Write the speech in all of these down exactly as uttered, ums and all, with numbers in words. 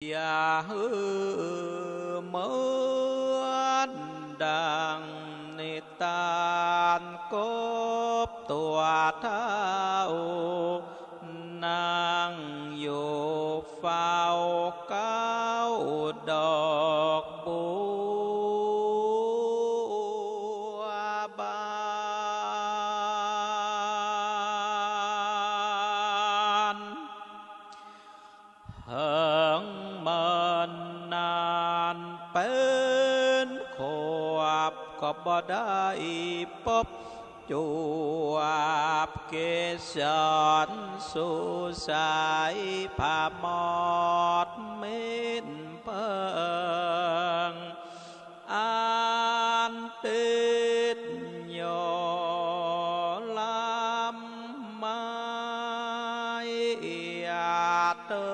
อย่าหื้อเหมือนดังนิทานกบตั๋วเฒ่า นั่งอยู่เฝ้าเก๊าดอกบัวบาน เถิงเมินนานเป๋นขวบก็บ่ได้ปบจวบ เกสรสู่สายผะมอดเม้นเปิง อันติดอยู่ลำไม้เถิ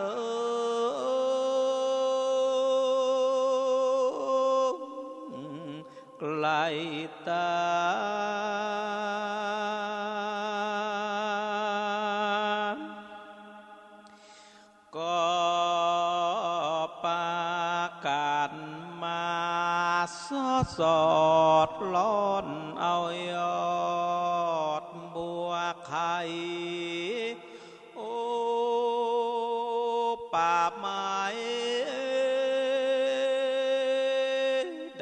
งไกลต๋า ก็ปากั๋นมาสอดร้อนเอายอดบัวไข่ โอ้ ป่าไม้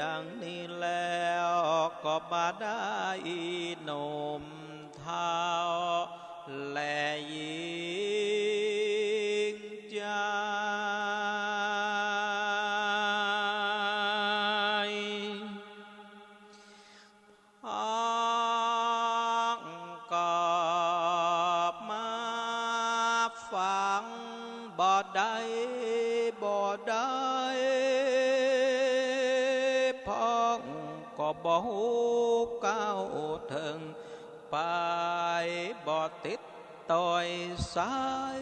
ดังนี้แล้วก็บ่ได้หนุ่ม เฒ่าและญิงใจ๋ ก็มาฟังบ่ได้ บ่ได้ พ่องก็บ่ฮู้เก้าเถิง ไปบ่ติดต๋อยสาย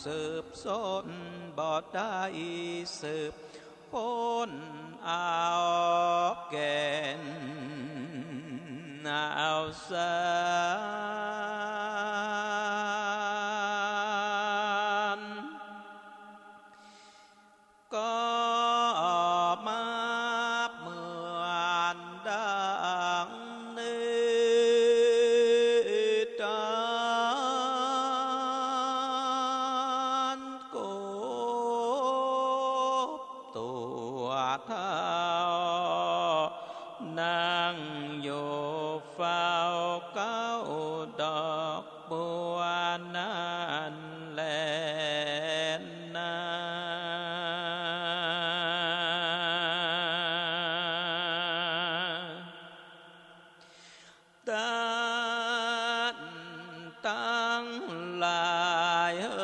สืบสนบ่ได้สืบค้นเอาแก่นเอาสาร ก็มาเหมือนดังนิทานกบตั๋วเฒ่า นั่งอยู่เฝ้าเก๊าดอก บัวนั้นแลนา ต้านตังหลายเอ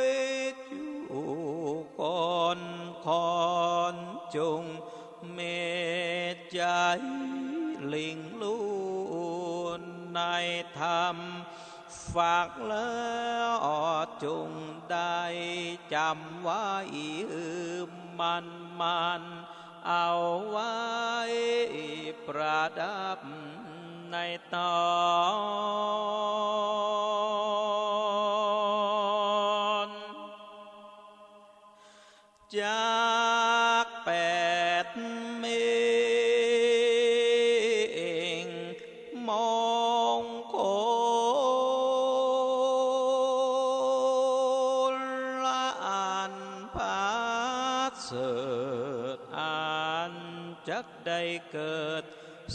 ย จุคนคอนจุ่ง เมตใจ๋หลิ่งลู่ในธรรม ฟังแล้วจุ่งได้จ๋ำไว้หื้อมั่นมั่น เอาไว้ประดับในต๋อน จักแปดเม็งมงคล อันประเสริฐ อันจักได้เกิด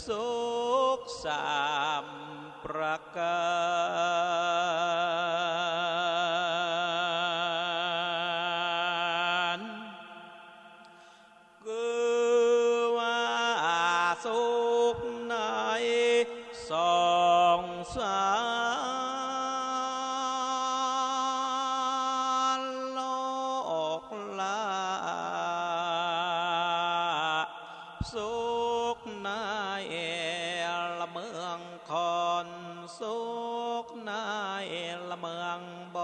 สุขสามประก๋าน คือว่าสุขในสองสารโลกละ สุขในละเมืองคอน สุขในละเมืองบ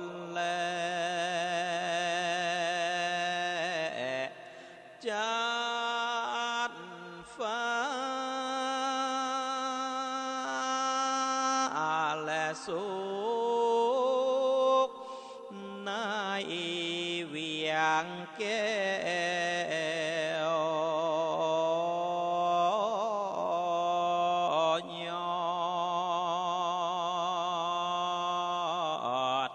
นแล จั๊นฟ้า และสุข เวียงแก้วยอด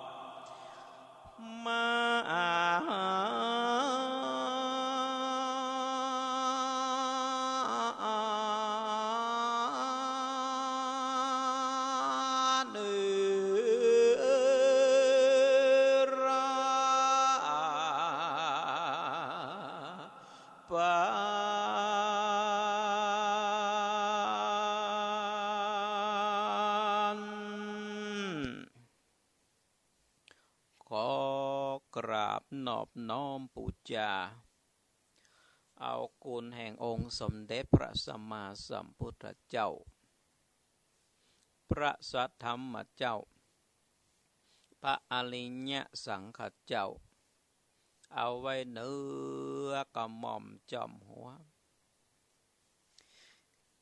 มหาเนร ปัน ขอกราบนอบน้อมปู๋จา เอาคุณแห่งองค์สมเด็จพระสัมมาสัมพุทธเจ้า พระสัทธรรมเจ้า พระอริยสังฆเจ้า เอาไว้เหนือกระหม่อมจ้อมหัว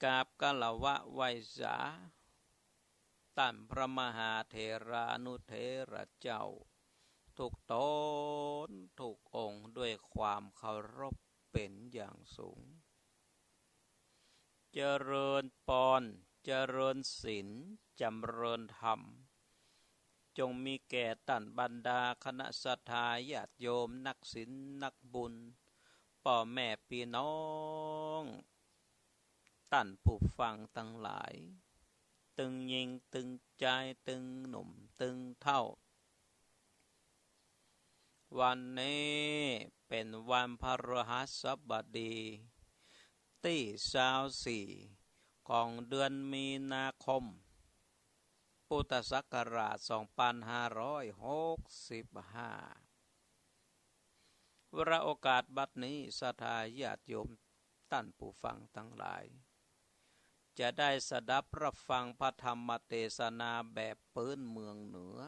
กราบคารวะไหว้สา ต้านพระมหาเถรานุเถระเจ้า ทุกต๋นทุกองค์ ด้วยความเคารพเป๋นอย่างสูง เจริญปอน เจริญศีล จำเริญธรรม จงมีแก่ต้านบรรดาคณะศรัทธาญาติโยม นักศีลนักบุญ ป้อแม่ปี้น้อง ต้านผู้ฟังตังหลาย ตึงญิงตึงจาย ตึงหนุ่มตึงเฒ่า วันนี้เป๋นวันพฤหัสบดี ตี้ซาวสี่ ของเดือนมีนาคม พุทธศักราชสองปันห้าร้อยหกสิบห้า วาระโอกาสบัดนี้ ศรัทธาญาติโยมต้านผู้ฟังตังหลาย จะได้สดับรับฟังพระธรรมเตสนาแบบปื๊นเมืองเหนือ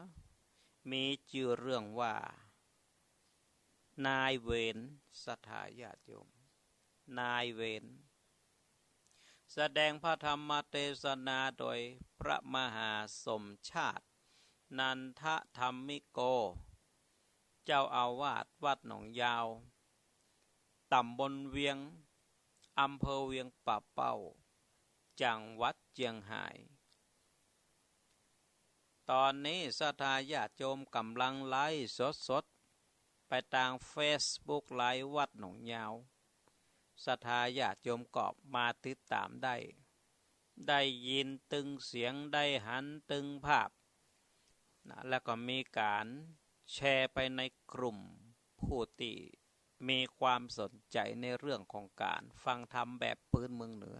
มีจื้อเรื่องว่า นายเวร ศรัทธาญาติโยม นายเวร แสดงพระธรรมเตสนาโดยพระมหาสมชาติ นันทธรรมิโก เจ้าอาวาสวัดหนองยาว ต๋ำบลเวียง อำเภอเวียงป่าเป้า จังหวัดเจียงฮาย ต๋อนนี้ศรัทธาญาติโยมก๋ำลังไลฟ์สดๆ ไปตางเฟซบุ๊กไลฟ์วัดหนองยาว ศรัทธาญาติโยมก็มาติดต๋ามได้ ได้ยินตึงเสียง ได้หันตึงภาพนะ แล้วก็มีก๋านแชร์ไปในกลุ่มผู้ตี้มีความสนใจ๋ในเรื่องของก๋านฟังธรรมแบบปื๊นเมืองเหนือ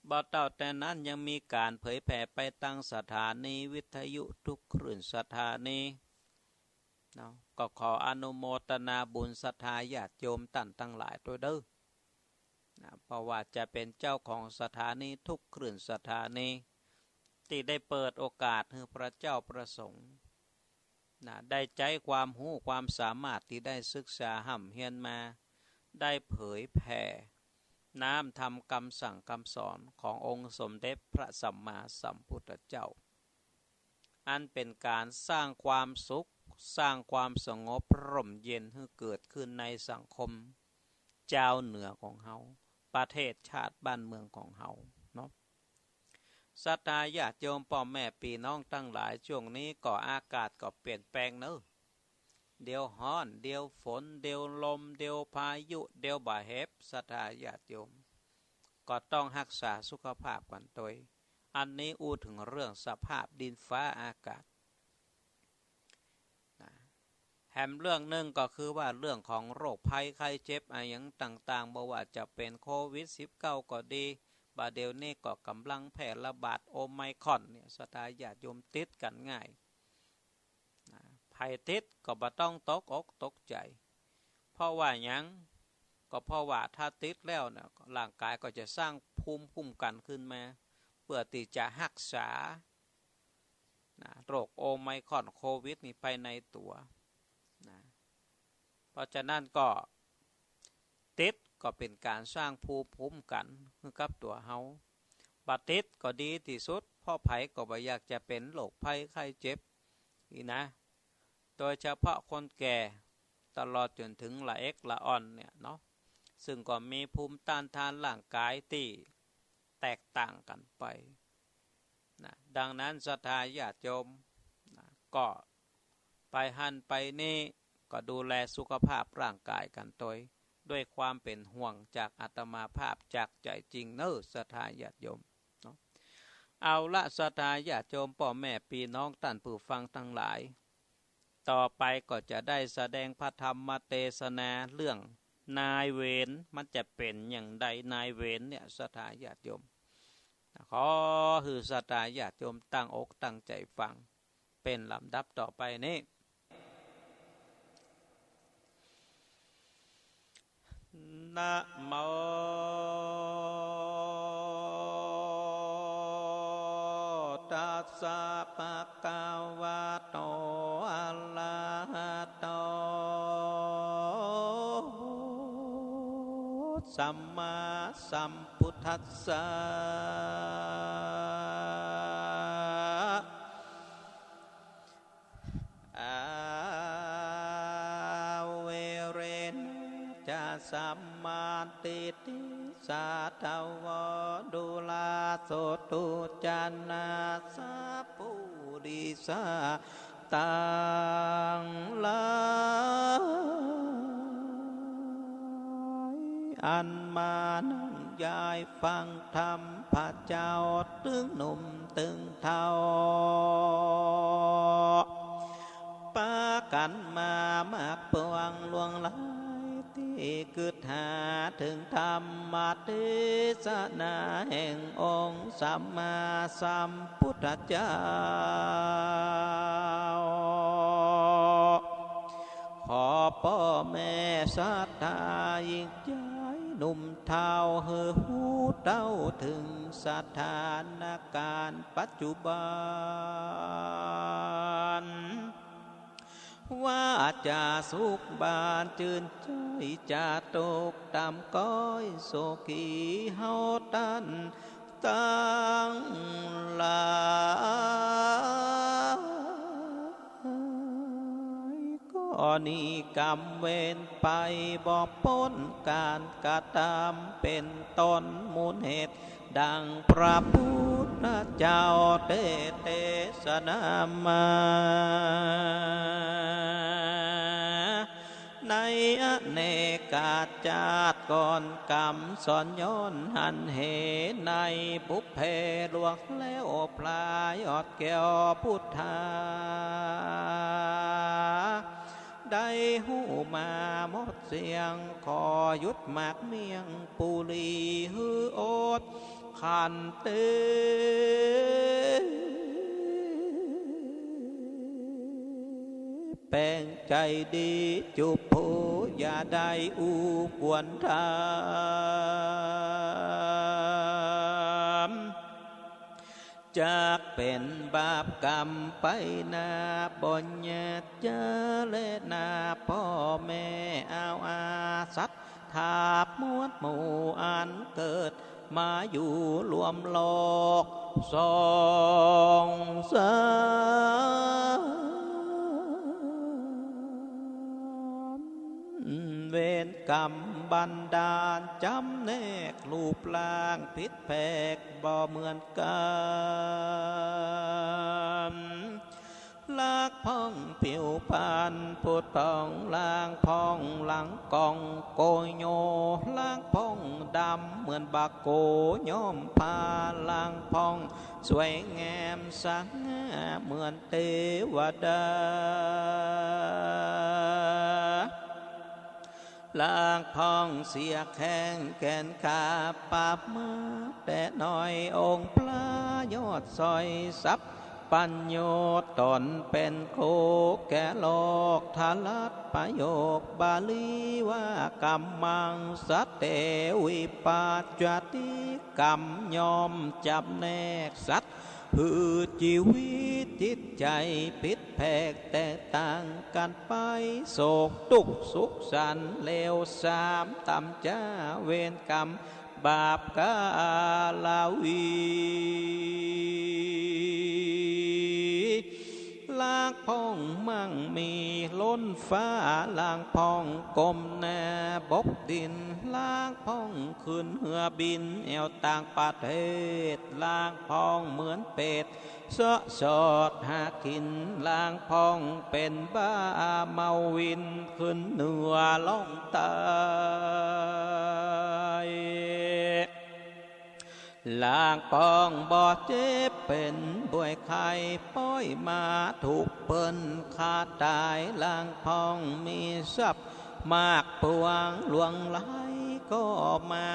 บ่เต้าแต่นั้นยังมีก๋านเผยแผ่ไปตางสถานีวิทยุทุกคลื่นสถานี เนาะ ก็ขออนุโมทนาบุญศรัทธาญาติโยมต้านตังหลายตวยเด้อ นะ บ่ว่าจะเป๋นเจ้าของสถานีทุกคลื่นสถานี ตี้ได้เปิดโอกาสหื้อพระเจ้าพระสงฆ์ นะ ได้ใจ๊ความฮู้ความสามารถตี้ได้ศึกษาฮ่ำเฮียนมา ได้เผยแผ่น้ำธรรมกำสั่งกำสอนขององค์สมเด็จพระสัมมาสัมพุทธเจ้า อันเป๋นก๋านสร้างความสุข สร้างความสงบร่มเย็นหื้อเกิดขึ้นในสังคมจาวเหนือของเฮา ประเทศชาติบ้านเมืองของเฮาเนาะ ศรัทธาญาติโยมป้อแม่ปี้น้องตังหลาย จ้วงนี้ก็อากาศก็เปลี่ยนแปลงเนาะ เดี๋ยวฮ้อน เดี๋ยวฝน เดี๋ยวลม เดี๋ยวพายุ เดี๋ยวบ่าแฮป ศรัทธาญาติโยม ก็ต้องฮักษาสุขภาพกั๋นตวย อันนี้อู้เถิงเรื่องสภาพดินฟ้าอากาศนะ แหมเรื่องนึ่งก็คือว่าเรื่องของโรคภัยไข้เจ็บอะหยังต่างๆ บ่ว่าจะเป๋นโควิดสิบเก้าก็ดี บ่าเดี่ยวนี้ก็ก๋ำลังแพร่ระบาดโอไมครอนเนี่ย ศรัทธาญาติโยมติดกั๋นง่าย นะ ใผติดก็บ่ต้องตกอกตกใจ๋ เพราะว่าหยัง ก็เพราะว่าถ้าติดแล้วเนี่ย ร่างก๋ายก็จะสร้างภูมิคุ้มกั๋นขึ้นมา เปื้อตี้จะฮักษา นะ โรคโอไมครอนโควิดนี่ไปในตั๋ว นะ เพราะฉะนั้นก็ ติดก็เป๋นก๋านสร้างภูมิคุ้มกั๋นหื้อกับตั๋วเฮา บ่ติดก็ดีตี้สุด เพราะใผก็บ่อยากจะเป๋นโรคภัยไข้เจ็บนี่นะ โดยเฉพาะคนแก่ ตลอดจ๋นเถิงละเอ็กละอ่อนเนี่ยเนาะ ซึ่งก็มีภูมิต้านทานร่างก๋ายตี้แตกต่างกั๋นไปนะ ดังนั้นศรัทธาญาติโยมนะ ก็ไปหั้นไปนี่ ก็ดูแลสุขภาพร่างก๋ายกั๋นตวย ด้วยความเป๋นห่วงจากอาตมาภาพจากใจ๋จริงเน่อศรัทธาญาติโยมเนาะ เอาละศรัทธาญาติโยม ป้อแม่ปี้น้องต้านผู้ฟังตังหลาย ต่อไปก็จะได้แสดงพระธรรมเตสนาเรื่องนายเวร มันจะเป๋นอย่างใดนายเวรเนี่ย ศรัทธาญาติโยม ขอหื้อศรัทธาญาติโยมตั้งอกตั้งใจ๋ฟัง เป๋นลำดับต่อไปนี้ นะโม ตัสสะ ภะคะวะโต อะระหะโต สัมมาสัมพุทธัสสะ อะเวเรนะจะ สัมมาทิฏฐิ สาทะโว ดูราโสตุ จะนะ สะปูริสะ ตังหลาย อันมานั่งยายฟังธรรมพระเจ้า ตึงหนุ่มตึงเฒ่า ปากั๋นมามากปวงลวงหลาย ตี้กึ๊ดหาเถิงธรรมเตสนาแห่งองค์สัมมาสัมพุทธเจ้า ขอป้อแม่ศรัทธาหญิงใจ๋หนุ่มเฒ่า หื้อฮู้เต้าเถิงสถานก๋ารณ์ปัจจุบัน ว่าจะสุขบานจื้นใจ๋ จะตุ๊กข์ต่ำก้อยโศกี เฮาต้านตังหลาย ก็หนีกรรมเวรไปบ่ป๊น ก๋านกระตำเป๋นต้นมูลเหตุ ดังพระพุทธเจ้าเตสนามา ในอเนกชาติก่อน กำสอนย้อนหันเห ในปุพเพล่วงแล้ว พระยอดแก้วพุทธา ได้ฮู้มาหมดเสี้ยง ขอหยุดหมากเมี่ยงปุรี หื้ออดขันเต แป๋งใจ๋ดีจุบผู้ อย่าได้อู้กวนธรรม จักเป๋นบาปกรรมไปหน้า บ่หยาดจ๋าแลนา ป้อแม่เอาอาสัตถาหมวดหมู่อันเกิด มาอยู่ร่วมโลกสงสาร เวรกรรมบันดาลจำแนก รูปร่างผิดแผกบ่เหมือนกั๋น ลากพ่องผิวพรรณผุดผ่อง ลางพ่องหลังกองโกโย ลางพ่องดำเหมือนบาโกย้อมผ้า ลางพ่องสวยงามสง่าเหมือนเตวดา ลางพ่องเสียแข้งแขนขา ปราบมารแต่น้อย องค์พระยอดสร้อยทรัพย์ ปัญโยชน์ต๋นเป๋นครูแก่โลก ถลัดประโยคบาลีว่า กัมมัง สัตเต วิปัจจติ กรรมย่อมจำแนกสัตว์ หื้อจีวิตจิตใจ๋ผิดแผกแตกต่างกั๋นไป โศกตุ๊กข์สุขสันต์เลวทรามต่ำจ๊า เวรกรรม บาปกาลาวี ลา างพ่องมั่งมีล้นฟ้า ลางพ่องก้มหน้าบกดิน ลางพ่องขึ้นเฮือบินแอ่วต่างประเทศ ลางพ่องเหมือนเปรตเซาะสอดหากิ๋น ลางพ่องเป๋นบ้าเมาวินขึ้นเหนือล่องใต้ ลางพ่องบ่เจ็บเป๋นบ่วยไข้ ป้อยมาถูกเปิ้นฆ่าต๋าย ลางพ่องมีทรัพย์มากปวงหลวงหลาย ก็มา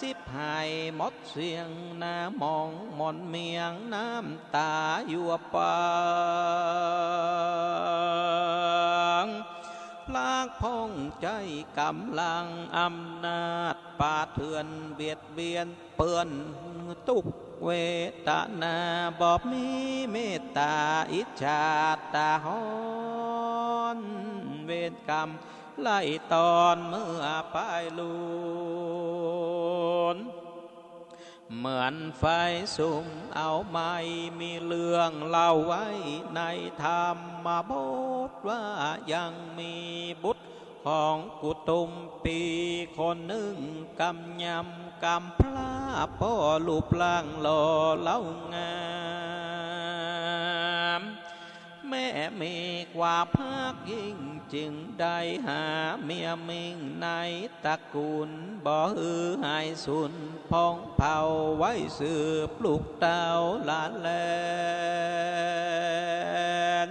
สิบหายหมดเสี้ยง หน้าหมองหม่นเมียง น้ำต๋ายั่วปาง ลางพ่องใจ๊ก๋ำลังอำนาจ ป่าเถื่อนเบียดเบียน เปื้อนตุ๊กข์เวทนา บ่มีเมตต๋าอิจฉาต๋าฮ้อน เวรกรรมไล่ตอนเมื่อปายลูน เหมือนไฟสุมเอาไหม้ มีเรื่องเล่าไว้ในธรรมบทว่า ยังมีบุตร ของกุตุมปีคนนึ่ง กำยำกำพร้า ป้อรูปร่างหล่อเหลางาม แม่มีความฮักยิ่ง จึงได้หาเมียมิ่งในตระกูล บ่หื้อหายสูญผ่องเผ่า ไว้สืบลูกเต้าหลานแลน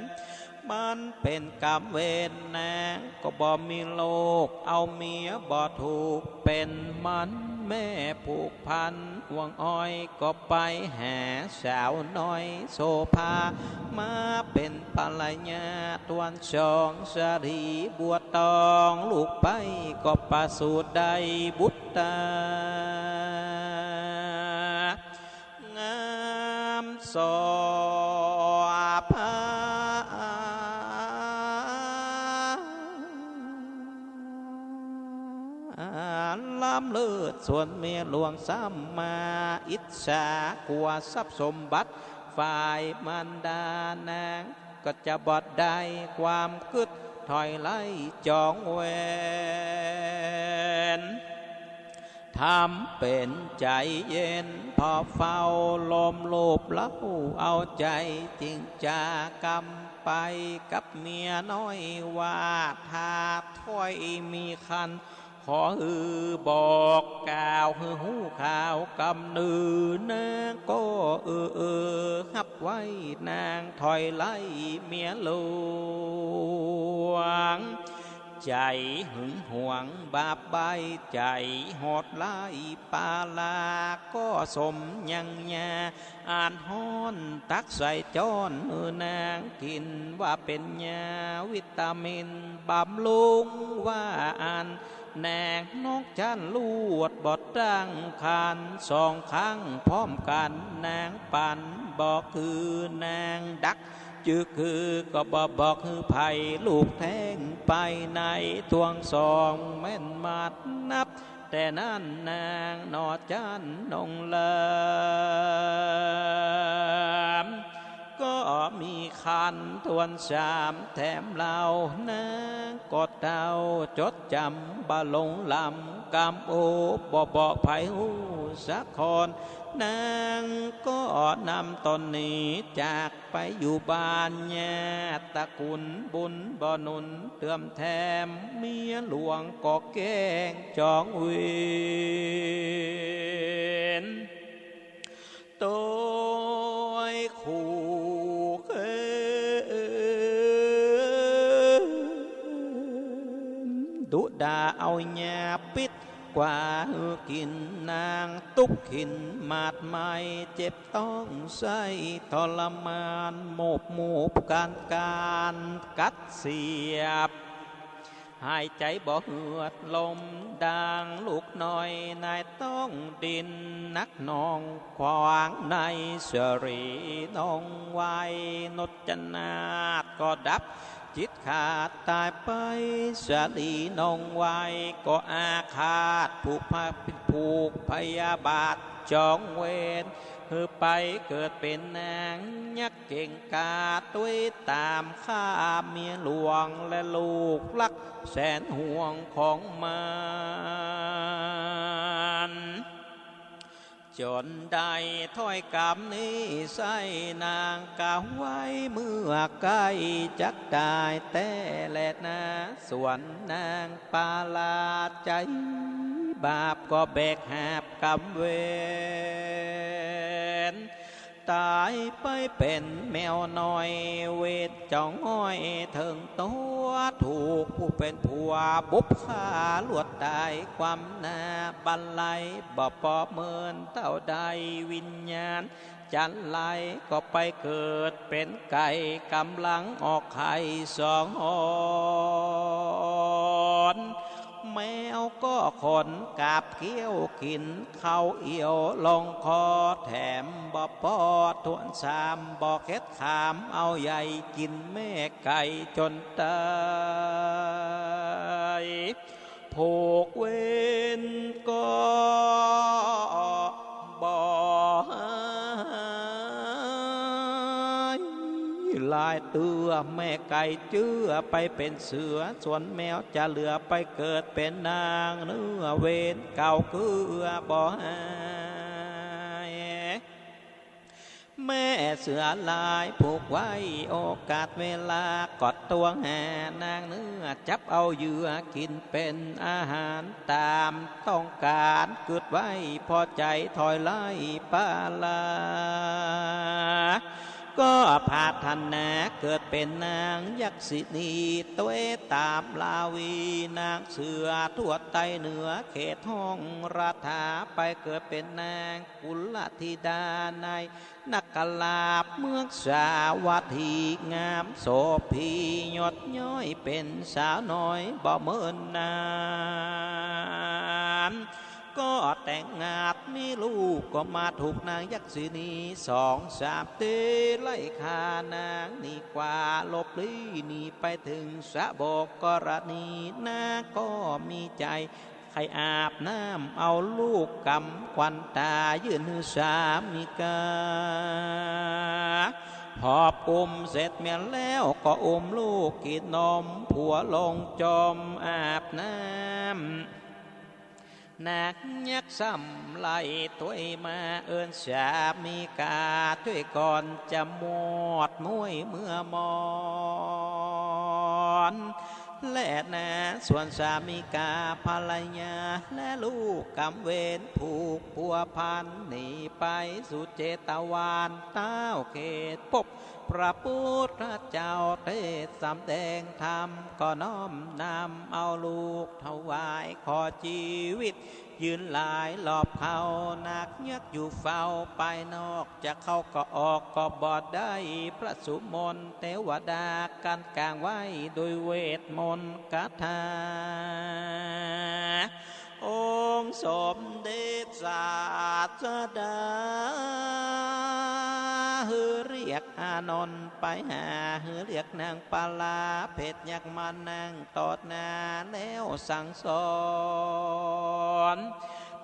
มันเป๋นกรรมเวรนางก็บ่มีลูก เอาเมียบ่ถูก เป๋นหมันแม่ผูกพัน ห่วงอ้อยก็ไปหาสาวน้อยโสภา มาเป๋นภรรยาตวนสอง สาลีบัวตอง ลูกไปก็ประสูติได้บุตรตา งามโสภา ล้ำเลิศส่วนเมียหลวงซ้ำมาอิจฉา กั๋วทรัพย์สมบัติฝ่ายมารดานาง ก็จะบ่ได้ความกึ๊ดถอยไล่จองเวร ทำเป๋นใจ๋เย็น พอเฝ้าลมลูบเล้า เอาใจ๋จริงจากำไปกับเมียน้อยว่า ถ้าถ้อยมีครรภ์ ขอหื้อบอกกล่าวหื้อฮู้ข่าวกำเนิด นางก็เออเออฮับไว้ นางถอยไล่เมียหลวง ใจ๋หึงหวงบาปใบ้ ใจ๋โหดร้ายปาลา ก็สมยังยาอันฮ้อนตักใส่จ้อนหื้อนางกิ๋น ว่าเป๋นยาวิตามินบำรุงว่าอั้น นางนอกจั้นลวดบ่ตั้งครรภ์ สองครั้งพร้อมกั๋น นางปั๋นบ่คือ นางดักจึกคือ ก็บ่บอกหื้อใผ ลูกแท้งไปในถ้วงสอง แม่นหมัดนับ แต่นั้นนางหนอจั้นนงเลิม ก็มีครรภ์ถ้วนสามแถมเล่า นางก็เต้าจดจ๋ำบ่หลงลำ กำโอบ่บอกใผฮู้สักคน นางก็นำต๋นหนีจากไปอยู่บ้านญาติ ตระกูลบุญบ่หนุนเติมแถม เมียหลวงก็แกล้งจองเวร โตยขู่เข็ญ ดุด่าเอายาพิษกว่าหื้อกิ๋น นางตุ๊กข์เข็ญหมาดไหม้ เจ็บต๊องไส้ทรมาน หมอบหมอบกานกานกัดเสียบ หายใจ๋บ่เหือดลม ดังลูกน้อยในต๊องดิน หนักหน่วงขวางในสรีนงไว้ นกจนาถก็ดับจิตขาดต๋ายไป สรีนงไว้ก็อาฆาตผูกพะ ผูกพยาบาทจองเวร หื้อไปเกิดเป๋นนางยักษ์เก่งกล้า ตวยต๋ามข้าเมียหลวง และลูกฮักแสนห่วงของมัน จ๋นได้ถ้อยกำนี้ใส่นางกาไว้ เมื่อใก้จักต๋ายแต๊แลนา ส่วนนางปาลาใจ๋บาปก็แบกหาบกรรมเวร ต๋ายไปเป๋นแมวน้อย เวรจ๋องห้อยเถิงตั๋ว ถูกผู้เป๋นผัวบุบฆ่าลวดต๋าย ความหน้าบันไลบ่ปอเมินเต้าใด วิญญาณจันไรก็ไปเกิดเป๋นไก่ ก๋ำลังออกไข่สองหอน แมวก็ขนกาบเคี้ยวกิ๋น เข้าเอี่ยวลงคอ แถมบ่ปอถ้วนสาม บ่เข็ดขามเอาใย กิ๋นแม่ไก่จ๋นต๋าย ผูกเวรก็บ่หาย หลายเตื้อแม่ไก่เจื้อไปเป๋นเสือ ส่วนแมวจะเหลือไปเกิดเป๋นนาง เนื้อเวรเก่าเกื้อบ่หาย แม่เสือลายผูกไว้ โอกาสเวลาก็ตวงหานางเนื้อ จับเอาเหยื่อกิ๋นเป๋นอาหารต๋ามต้องก๋าน กึ๊ดไว้ผ่อใจ๋ถอยไล่ปาลา ก็ผาถนาเกิดเป๋นนางยักษิณี ตวยต๋ามลาวีนางเสือทั่วใต้เหนือ เขตห้องราถาไปเกิดเป๋นนาง กุลธิดาในนคราบเมืองสาวัตถี งามโสภียศย้อยเป๋นสาวน้อยบ่เมินนาน ก็แต่งงานมีลูกก็มาถูกนางยักษิณี สองสามเต๊ไล่ฆ่านางหนีกว่า หลบลี้หนีไปเถิงสระบกรณี นางก็มีใจ๋ ใค่อาบน้ำเอาลูกกำขวัญต๋า ยื่นหื้อสามิกา หอบอุ้มเสร็จเมียแล้วก็อุ้มลูกกิ๋นนม ผัวลงจมอาบน้ำ นางยักษ์ซ้ำไล่ตวยมา เอิ้นสามิกาตวยก่อนจะหมดม้วยเมื่อมอน และนา ส่วนสามิกาภรรยา และลูกกำเวรผูกพัวพัน หนีไปสู่เจตวัน เต้าเขตพบพระพุทธเจ้าเตสน์สำแดงธรรม ก็น้อมนำเอาลูกถวาย ขอจีวิตยืนหลายรอบเขา นางยักษ์อยู่เฝ้าภายนอก จะเข้าก็ออกก็บ่ได้ พระสุมนเตวดากั้นกลางไว้โดยเวทมนต์คาถา องค์สมเด็จศาสดา หื้อเรียกอานนท์ไปหา หื้อเรียกนางปาลา เพศยักษ์มานั่งตอดหน้าแล้วสั่งสอน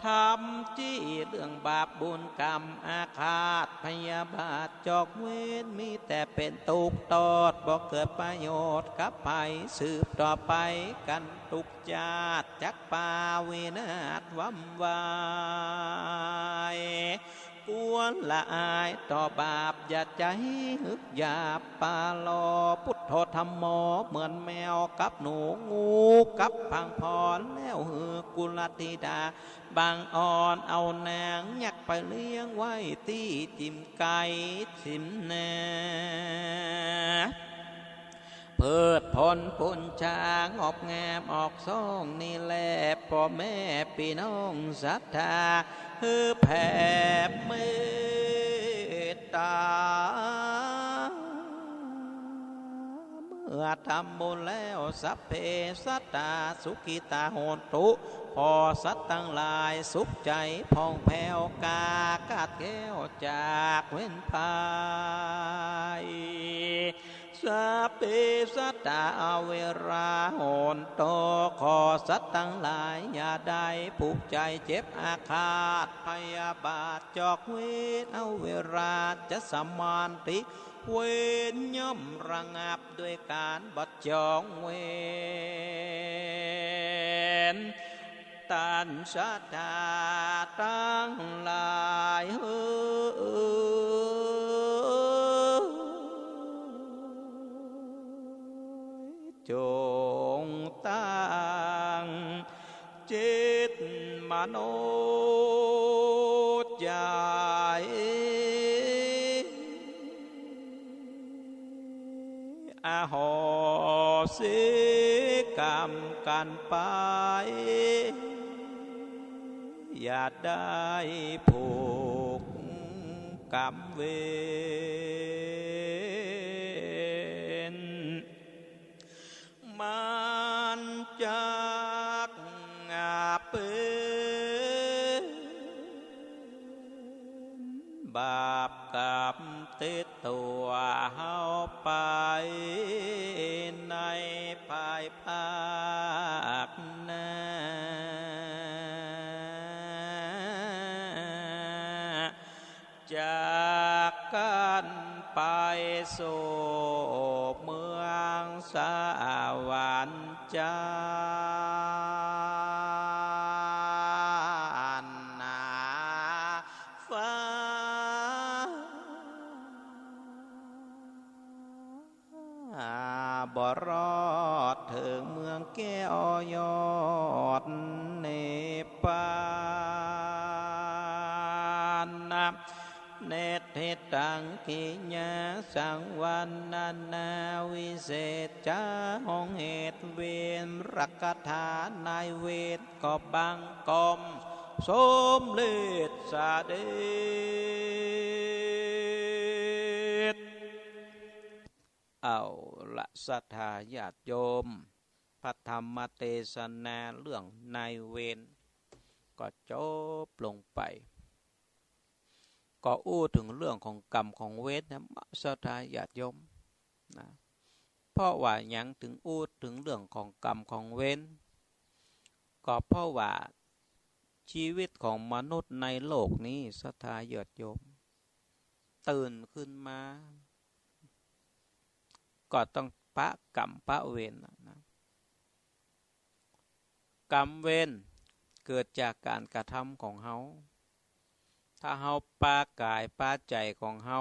ธรรมจี้เรื่องบาปบุญกรรม อาฆาตพยาบาทจองเวร มีแต่เป๋นตุ๊กข์ตอด บ่เกิดประโยชน์กับใผ สืบต่อไปกั๋นตุ๊กชาติ จักปาวินาศวำวาย ควรละอายต่อบาป อย่าใจ๋หึกหยาบปาลอ พุทโธธัมโมเหมือนแมวกับหนู งูกับผงพร แล้วหื้อกุลธิดาบังอ่อน เอานางยักษ์ไปเลี้ยงไว้ตี้จิ่มไก่จิ่มนา เพิดผลปุญชางอกงามออกซ่อง นี่แลป้อแม่ปี้น้องศรัทธา หื้อแผ่เมตต๋า เมื่อทำบุญแล้ว สัพเพสัตตา สุขิตา โหนตุ ขอสัตว์ตังหลายสุขใจ๋ผ่องแผ้ว กาขาดแคล้วจากเวรภัย สัพเพสัตตา อเวรา หอนต่อ ขอสัตว์ตังหลายอย่าได้ผูกใจ๋เจ็บอาฆาตพยาบาทจอกเวร อเวรา จะสมานติ เวรย่อมระงับด้วยก๋านบ่จองเวร ต้านสัตตาตังหลายเฮอ จงตั้งจิตมโนใจ๋ อโหสิกรรมกั๋นไป อย่าได้ผูกกรรมเวร มันจักเป๋น บาปกรรมติดตั๋วเฮาไปในภายภาคหน้า จักกั๋นไปสู่เมืองสวรรค์จันทร์หน้าฟ้า บ่รอดเถิงเมืองแก้วยอดนิพพานนะ เนตถิตัง กิริยาสังวรรณนา วิเศษจ๋า ห้องเหตุเวร รักษาในเวรก็บังคมสมเร็จเสด็จ เอาละ ศรัทธาญาติโยม พระธรรมเตสนาเรื่องในเวรก็จบลงไป ก็อู้เถิงเรื่องของกรรมของเวรนะ ศรัทธาญาติโยมนะ เพราะว่าหยังเถิงอู้เถิงเรื่องของกรรมของเวร ก็เพราะว่า ชีวิตของมนุษย์ในโลกนี้ ศรัทธาญาติโยม ตื่นขึ้นมา ก็ต้องปะกรรมปะเวรนะ กรรมเวรเกิดจากการกระทำของเฮา ถ้าเฮาปะก๋ายปะใจ๋ของเฮา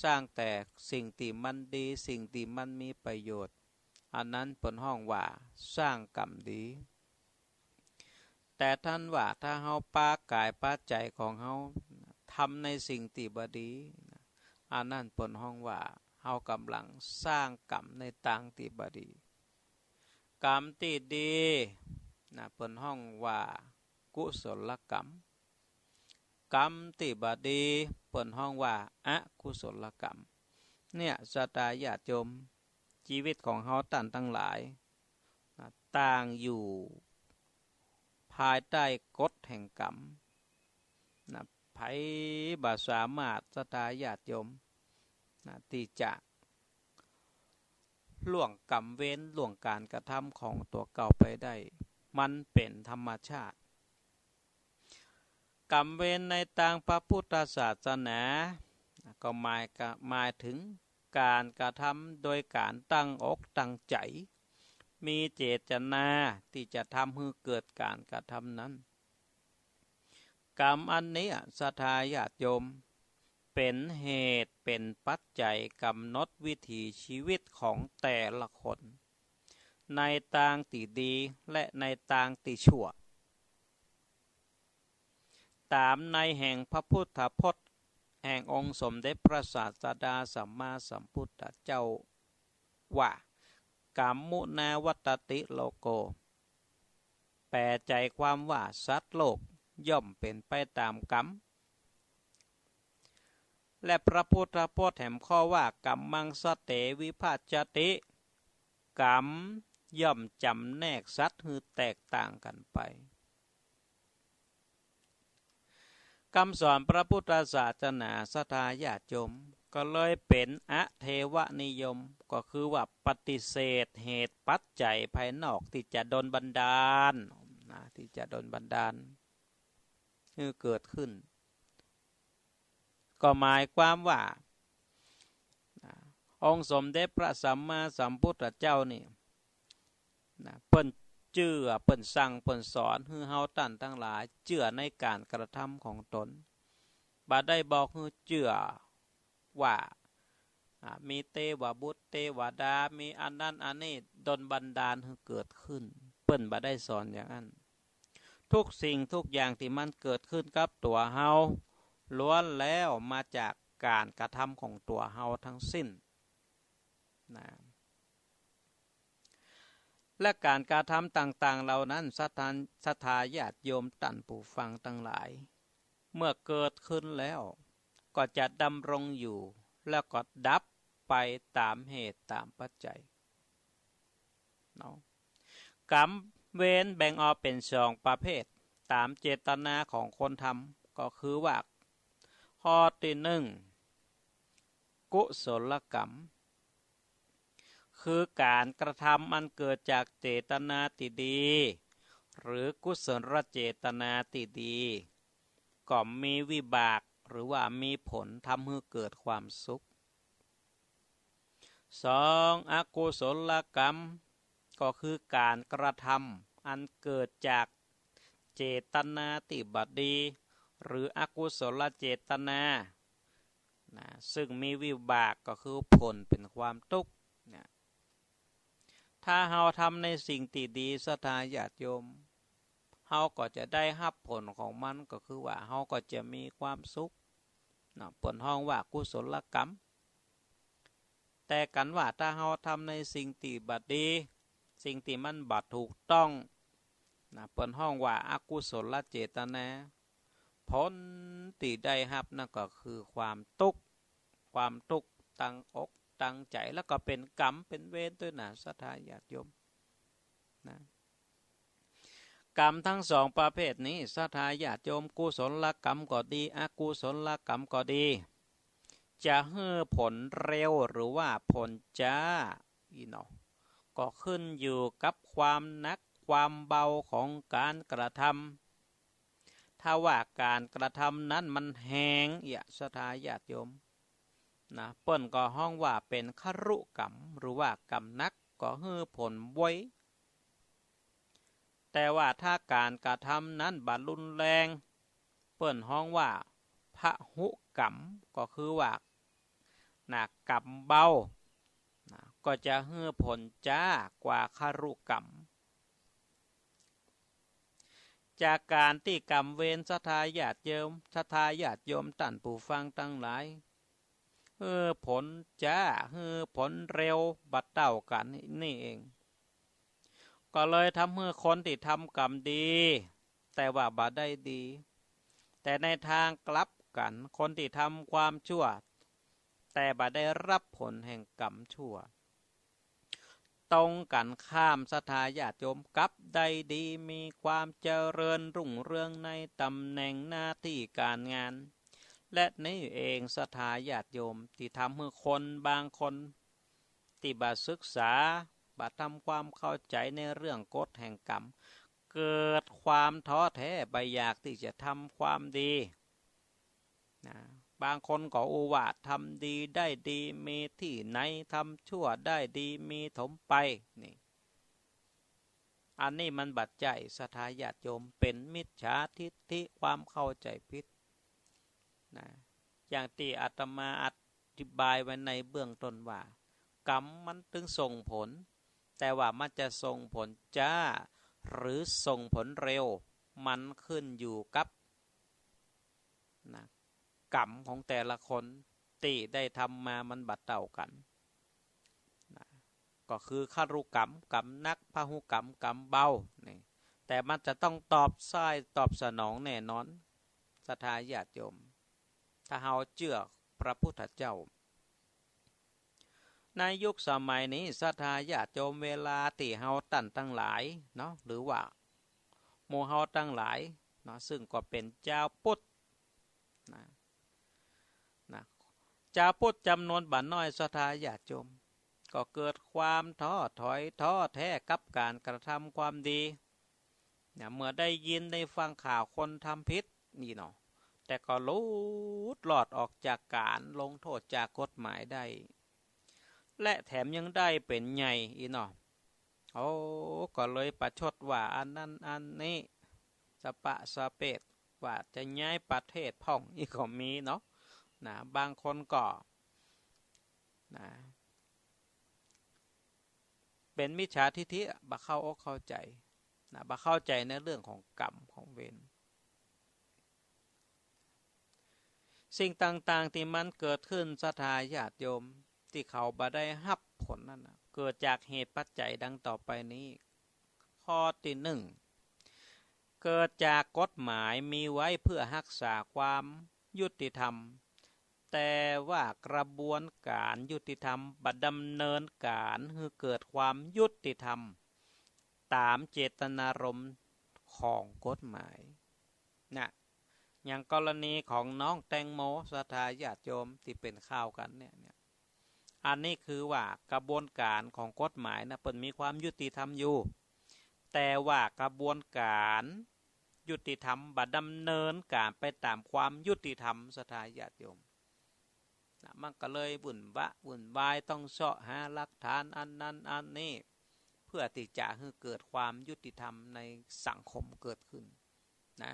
สร้างแต่สิ่งตี้มันดี สิ่งตี้มันมีประโยชน์ อันนั้นเปิ้นฮ้องว่าสร้างกรรมดี แต่ถ้าว่าถ้าเฮาปะก๋ายปะใจ๋ของเฮาทำในสิ่งตี้บ่ดี อันนั้นเปิ้นฮ้องว่าเฮากำลังสร้างกรรมในตางตี้บ่ดี กรรมตี้ดีนะ เปิ้นฮ้องว่ากุศลกรรม กรรมตี้บ่ดีเปิ้นฮ้องว่าอกุศลกรรม เนี่ย ศรัทธาญาติโยม ชีวิตของเฮาต้านตังหลายนะ ต่างอยู่ภายใต้กฎแห่งกรรมนะ ใผบ่สามารถ ศรัทธาญาติโยมนะ ตี้จะล่วงกรรมเวร ล่วงการกระทำของตั๋วเก่าไปได้ มันเป๋นธรรมชาติ กรรมเวรในตางพระพุทธศาสนา ก็หมายกะ หมายเถิงการกระทำโดยการตั้งอกตั้งใจ๋ มีเจตนาตี้จะทำหื้อเกิดการกระทำนั้น กรรมอันเนี้ย ศรัทธาญาติโยม เป๋นเหตุเป๋นปัจจัยกำหนดวิถีชีวิตของแต่ละคน ในตางตี้ดีและในตางตี้ชั่ว ต๋ามในแห่งพระพุทธพจน์แห่งองค์สมเด็จพระศาสดาสัมมาสัมพุทธเจ้าว่า กัมมุนาวัตติโลโก แปลใจ๋ความว่าสัตว์โลกย่อมเป๋นไปต๋ามกรรม และพระพุทธพจน์แหมข้อว่า กัมมังสัตเต วิภัจจติ กรรมย่อมจ๋ำแนกสัตว์หื้อแตกต่างกั๋นไป กำสอนพระพุทธศาสนา ศรัทธาญาติโยม ก็เลยเป๋นอเทวนิยม ก็คือว่าปฏิเสธเหตุปัจจัยภายนอกตี้จะดลบันดาล นะ ตี้จะดลบันดาลหื้อเกิดขึ้น ก็หมายความว่า นะ องค์สมเด็จพระสัมมาสัมพุทธเจ้านี่ นะ เปิ้นเจื้อ เปิ้นสั่ง เปิ้นสอนหื้อเฮาต้านตังหลายเจื้อในก๋านกระทำของต๋น บ่ได้บอกหื้อเจื้อว่า อ่า มีเตวบุตรเตวดา มีอันนั้นอันนี้ดลบันดาลหื้อเกิดขึ้น เปิ้นบ่ได้สอนอย่างนั้น ทุกสิ่งทุกอย่างตี้มันเกิดขึ้นกับตั๋วเฮา ล้วนแล้วมาจากก๋านกระทำของตั๋วเฮาทั้งสิ้น นะ และก๋านกระทำต่างๆ เหล่านั้น ศรัทธา ศรัทธาญาติโยมต้านผู้ฟังตังหลาย เมื่อเกิดขึ้นแล้ว ก็จะดำรงอยู่ แล้วก็ดับไปต๋ามเหตุต๋ามปัจจัย เนาะ กรรมเวรแบ่งออกเป๋นสองประเภท ต๋ามเจตนาของคนทำ ก็คือว่า ข้อตี้นึ่ง กุศลกรรม คือก๋านกระทำอันเกิดจากเจตนาตี้ดี หรือกุศลเจตนาตี้ดี ก็มีวิบาก หรือว่ามีผลทำหื้อเกิดความสุข สอง อกุศลกรรม ก็คือก๋านกระทำอันเกิดจากเจตนาตี้บ่ดี หรืออกุศลเจตนา นะ ซึ่งมีวิบาก ก็คือผลเป๋นความตุ๊กข์ นะ ถ้าเฮาทำในสิ่งตี้ดี ศรัทธาญาติโยม เฮาก็จะได้ฮับผลของมัน ก็คือว่าเฮาก็จะมีความสุข นะ เปิ้นฮ้องว่ากุศลกรรม แต่กันว่าถ้าเฮาทำในสิ่งตี้บ่ดี สิ่งตี้มันบ่ถูกต้อง นะ เปิ้นฮ้องว่าอกุศลเจตนา ผลตี้ได้ฮับนั้นก็คือความตุ๊กข์ ความตุ๊กข์ตังอกตังใจ๋ แล้วก็เป๋นกรรมเป๋นเวรตวยนะ ศรัทธาญาติโยม นะ กรรมทั้งสองประเภทนี้ ศรัทธาญาติโยม กุศลกรรมก็ดี อกุศลกรรมก็ดี จะหื้อผลเร็วหรือว่าผลจ๊า อี้เนาะ ก็ขึ้นอยู่กับความหนักความเบาของก๋านกระทำ ถ้าว่าก๋านกระทำนั้นมันแฮงเยียะ ศรัทธาญาติโยม นะ เปิ้นก็ฮ้องว่าเป๋นครุกรรม หรือว่ากรรมหนัก ก็หื้อผลไว แต่ว่าถ้าก๋านกระทำนั้นบ่รุนแรง เปิ้นฮ้องว่าพหุกรรม ก็คือว่า นะ กรรมเบา นะ ก็จะหื้อผลจ๊ากว่าครุกรรม จากก๋านตี้กรรมเวร ศรัทธาญาติโยม ศรัทธาญาติโยมต้านผู้ฟังตังหลาย หื้อผลจ๊า หื้อผลเร็ว บ่เต้ากั๋นนี่เอง ก็เลยทำหื้อคนตี้ทำกรรมดี แต่ว่าบ่ได้ดี แต่ในตางกลับกั๋น คนตี้ทำความชั่ว แต่บ่ได้ฮับผลแห่งกรรมชั่ว ตรงกั๋นข้าม ศรัทธาญาติโยม กลับได้ดี มีความเจริญรุ่งเรืองในต๋ำแหน่งหน้าตี้ก๋านงาน และนี่เอง ศรัทธาญาติโยม ตี้ทำหื้อคนบางคน ตี้บ่ศึกษา บ่ทำความเข้าใจ๋ในเรื่องกฎแห่งกรรม เกิดความท้อแท้ บ่อยากตี้จะทำความดี นะ บางคนก็อู้ว่าทำดีได้ดีมีตี้ไหน ทำชั่วได้ดีมีถมไป นี่ อันนี้มันบ่ใจ้ ศรัทธาญาติโยม เป๋นมิจฉาทิฏฐิ ความเข้าใจ๋ผิด นะ อย่างตี้อาตมาอธิบายไว้ในเบื้องต้นว่า กรรมมันตึงส่งผล แต่ว่ามันจะส่งผลจ๊า หรือส่งผลเร็ว มันขึ้นอยู่กับ นะ กรรมของแต่ละคนตี้ได้ทำมามันบ่เต้ากั๋น นะ ก็คือครุกรรม กรรมหนัก พหุกรรม กรรมเบา นี่ แต่มันจะต้องตอบใช้ตอบสนองแน่นอน ศรัทธาญาติโยม ถ้าเฮาเจื้อพระพุทธเจ้า ในยุคสมัยนี้ ศรัทธาญาติโยม เวลาตี้เฮาต้านตังหลายเนาะ หรือว่าหมู่เฮาตังหลายเนาะ ซึ่งก็เป๋นจาวพุทธ นะ นะ จาวพุทธจ๋ำนวนบ่าน้อยศรัทธาญาติโยม ก็เกิดความท้อถอยท้อแท้กับก๋านกระทำความดี เนี่ย เมื่อได้ยินได้ฟังข่าวคนทำผิดนี่เนาะ แต่ก็หลุดรอดออกจากก๋านลงโต้ษจากกฎหมายได้ และแถมยังได้เป๋นใหญ่อีกเนาะ โอ้ ก็เลยประชดว่าอันนั้นอันนี้ สะปะสะเปะ ว่าจะย้ายประเทศพ่อง อี้ก็มีเนาะ นะ บางคนก็ นะ เป๋นมิจฉาทิฏฐิอะ บ่เข้าอกเข้าใจ๋ นะ บ่เข้าใจ๋ในเรื่องของกรรมของเวร สิ่งต่างๆ ตี้มันเกิดขึ้นศรัทธาญาติโยม ตี้เขาบ่ได้ฮับผลนั้นน่ะ เกิดจากเหตุปัจจัยดังต่อไปนี้ ข้อตี้หนึ่ง เกิดจากกฎหมายมีไว้เพื่อฮักษาความยุติธรรม แต่ว่ากระบวนก๋านยุติธรรมบ่ดำเนินก๋านหื้อเกิดความยุติธรรมต๋ามเจตนารมณ์ของกฎหมายนะ อย่างกรณีของน้องแตงโมศรัทธาญาติโยมตี้เป๋นข่าวกั๋นเนี่ย เนี่ย อันนี้คือว่ากระบวนก๋านของกฎหมายนะ เปิ้นมีความยุติธรรมอยู่ แต่ว่ากระบวนก๋านยุติธรรมบ่ดำเนินก๋านไปต๋ามความยุติธรรมศรัทธาญาติโยมนะ มันก็เลยวุ่นวะวุ่นวาย ต้องเซาะหาหลักฐานอันนั้นอันนี้ เพื่อตี้จะหื้อเกิดความยุติธรรมในสังคมเกิดขึ้นนะ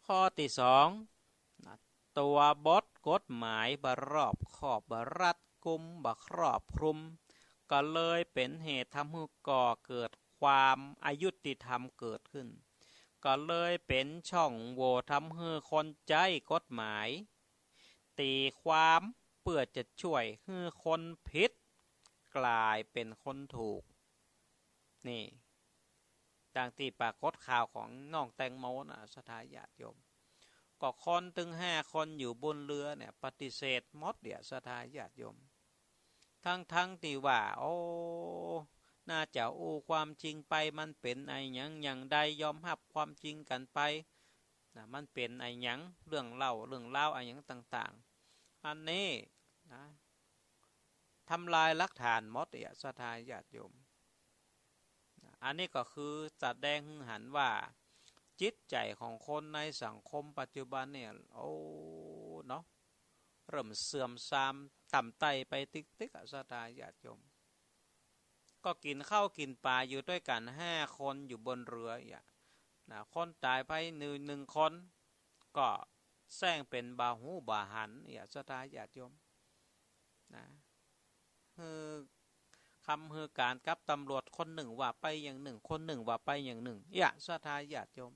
ข้อตี้สองนะ ตั๋วบทกฎหมายบ่รอบคอบ บ่รัดกุม บ่ครอบคลุม ก็เลยเป๋นเหตุทำหื้อก่อเกิดความอยุติธรรมเกิดขึ้น ก็เลยเป๋นช่องโหว่ทำหื้อคนใจ๊กฎหมาย ตี๋ความเปื้อจะจ้วยหื้อคนผิดก๋ายเป๋นคนถูก นี่ ดังตี้ปรากฏข่าวของน้องแตงโมนะศรัทธาญาติโยม ก็คนตึงห้าคนอยู่บนเรือเนี่ย ปฏิเสธหมดเหียศรัทธาญาติโยม ทั้งๆ ตี้ว่า โอ้ น่าจะอู้ความจริงไป มันเป๋นอะหยังอย่างใด ยอมฮับความจริงกั๋นไปนะ มันเป๋นอะหยัง เรื่องเล่าเรื่องราวอะหยังต่างๆ อันนี้นะ ทำลายหลักฐานหมดเหียศรัทธาญาติโยม อันนี้ก็คือแสดงหื้อหันว่าจิตใจ๋ของคนในสังคมปัจจุบันเนี่ย โอ้ เนาะ เริ่มเสื่อมทรามต่ำต้อยไปติ๊กๆ อะศรัทธาญาติโยม ก็กิ๋นข้าวกิ๋นป๋าอยู่ตวยกั๋นห้าคนอยู่บนเรือเหียนะ คนต๋ายไปหนึ่ง หนึ่งคน ก็แสร้งเป๋นบ่าฮู้บ่าหันเหียศรัทธาญาติโยมนะ หื้อคำหื้อก๋านกับตำรวจ คนนึ่งว่าไปอย่างนึ่ง คนนึ่งว่าไปอย่างนึ่งเหียศรัทธาญาติโยม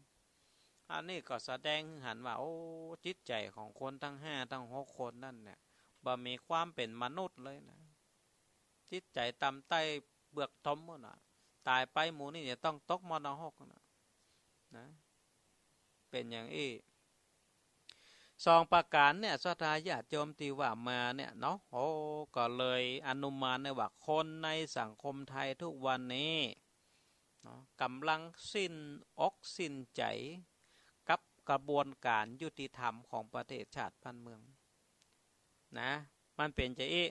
อันนี้ก็แสดงหื้อหันว่า โอ้ จิตใจ๋ของคนตึงห้าตึงหกคนนั้นเนี่ย บ่มีความเป๋นมนุษย์เลยนะ จิตใจ๋ต่ำต้อยเบือกถมหมดน่ะ ต๋ายไปหมู่นี้จะต้องตกหม้อนรกน่ะ นะ เป๋นอย่างอี้ สองประก๋านเนี่ย ศรัทธาญาติโยมตี้ว่ามาเนี่ยเนาะ โอ้ ก็เลยอนุมานได้ว่าคนในสังคมไทยทุกวันนี้เนาะ ก่ำลังสิ้นอกสิ้นใจ๋กับกระบวนก๋านยุติธรรมของประเทศชาติบ้านเมืองนะ มันเป๋นจะอี้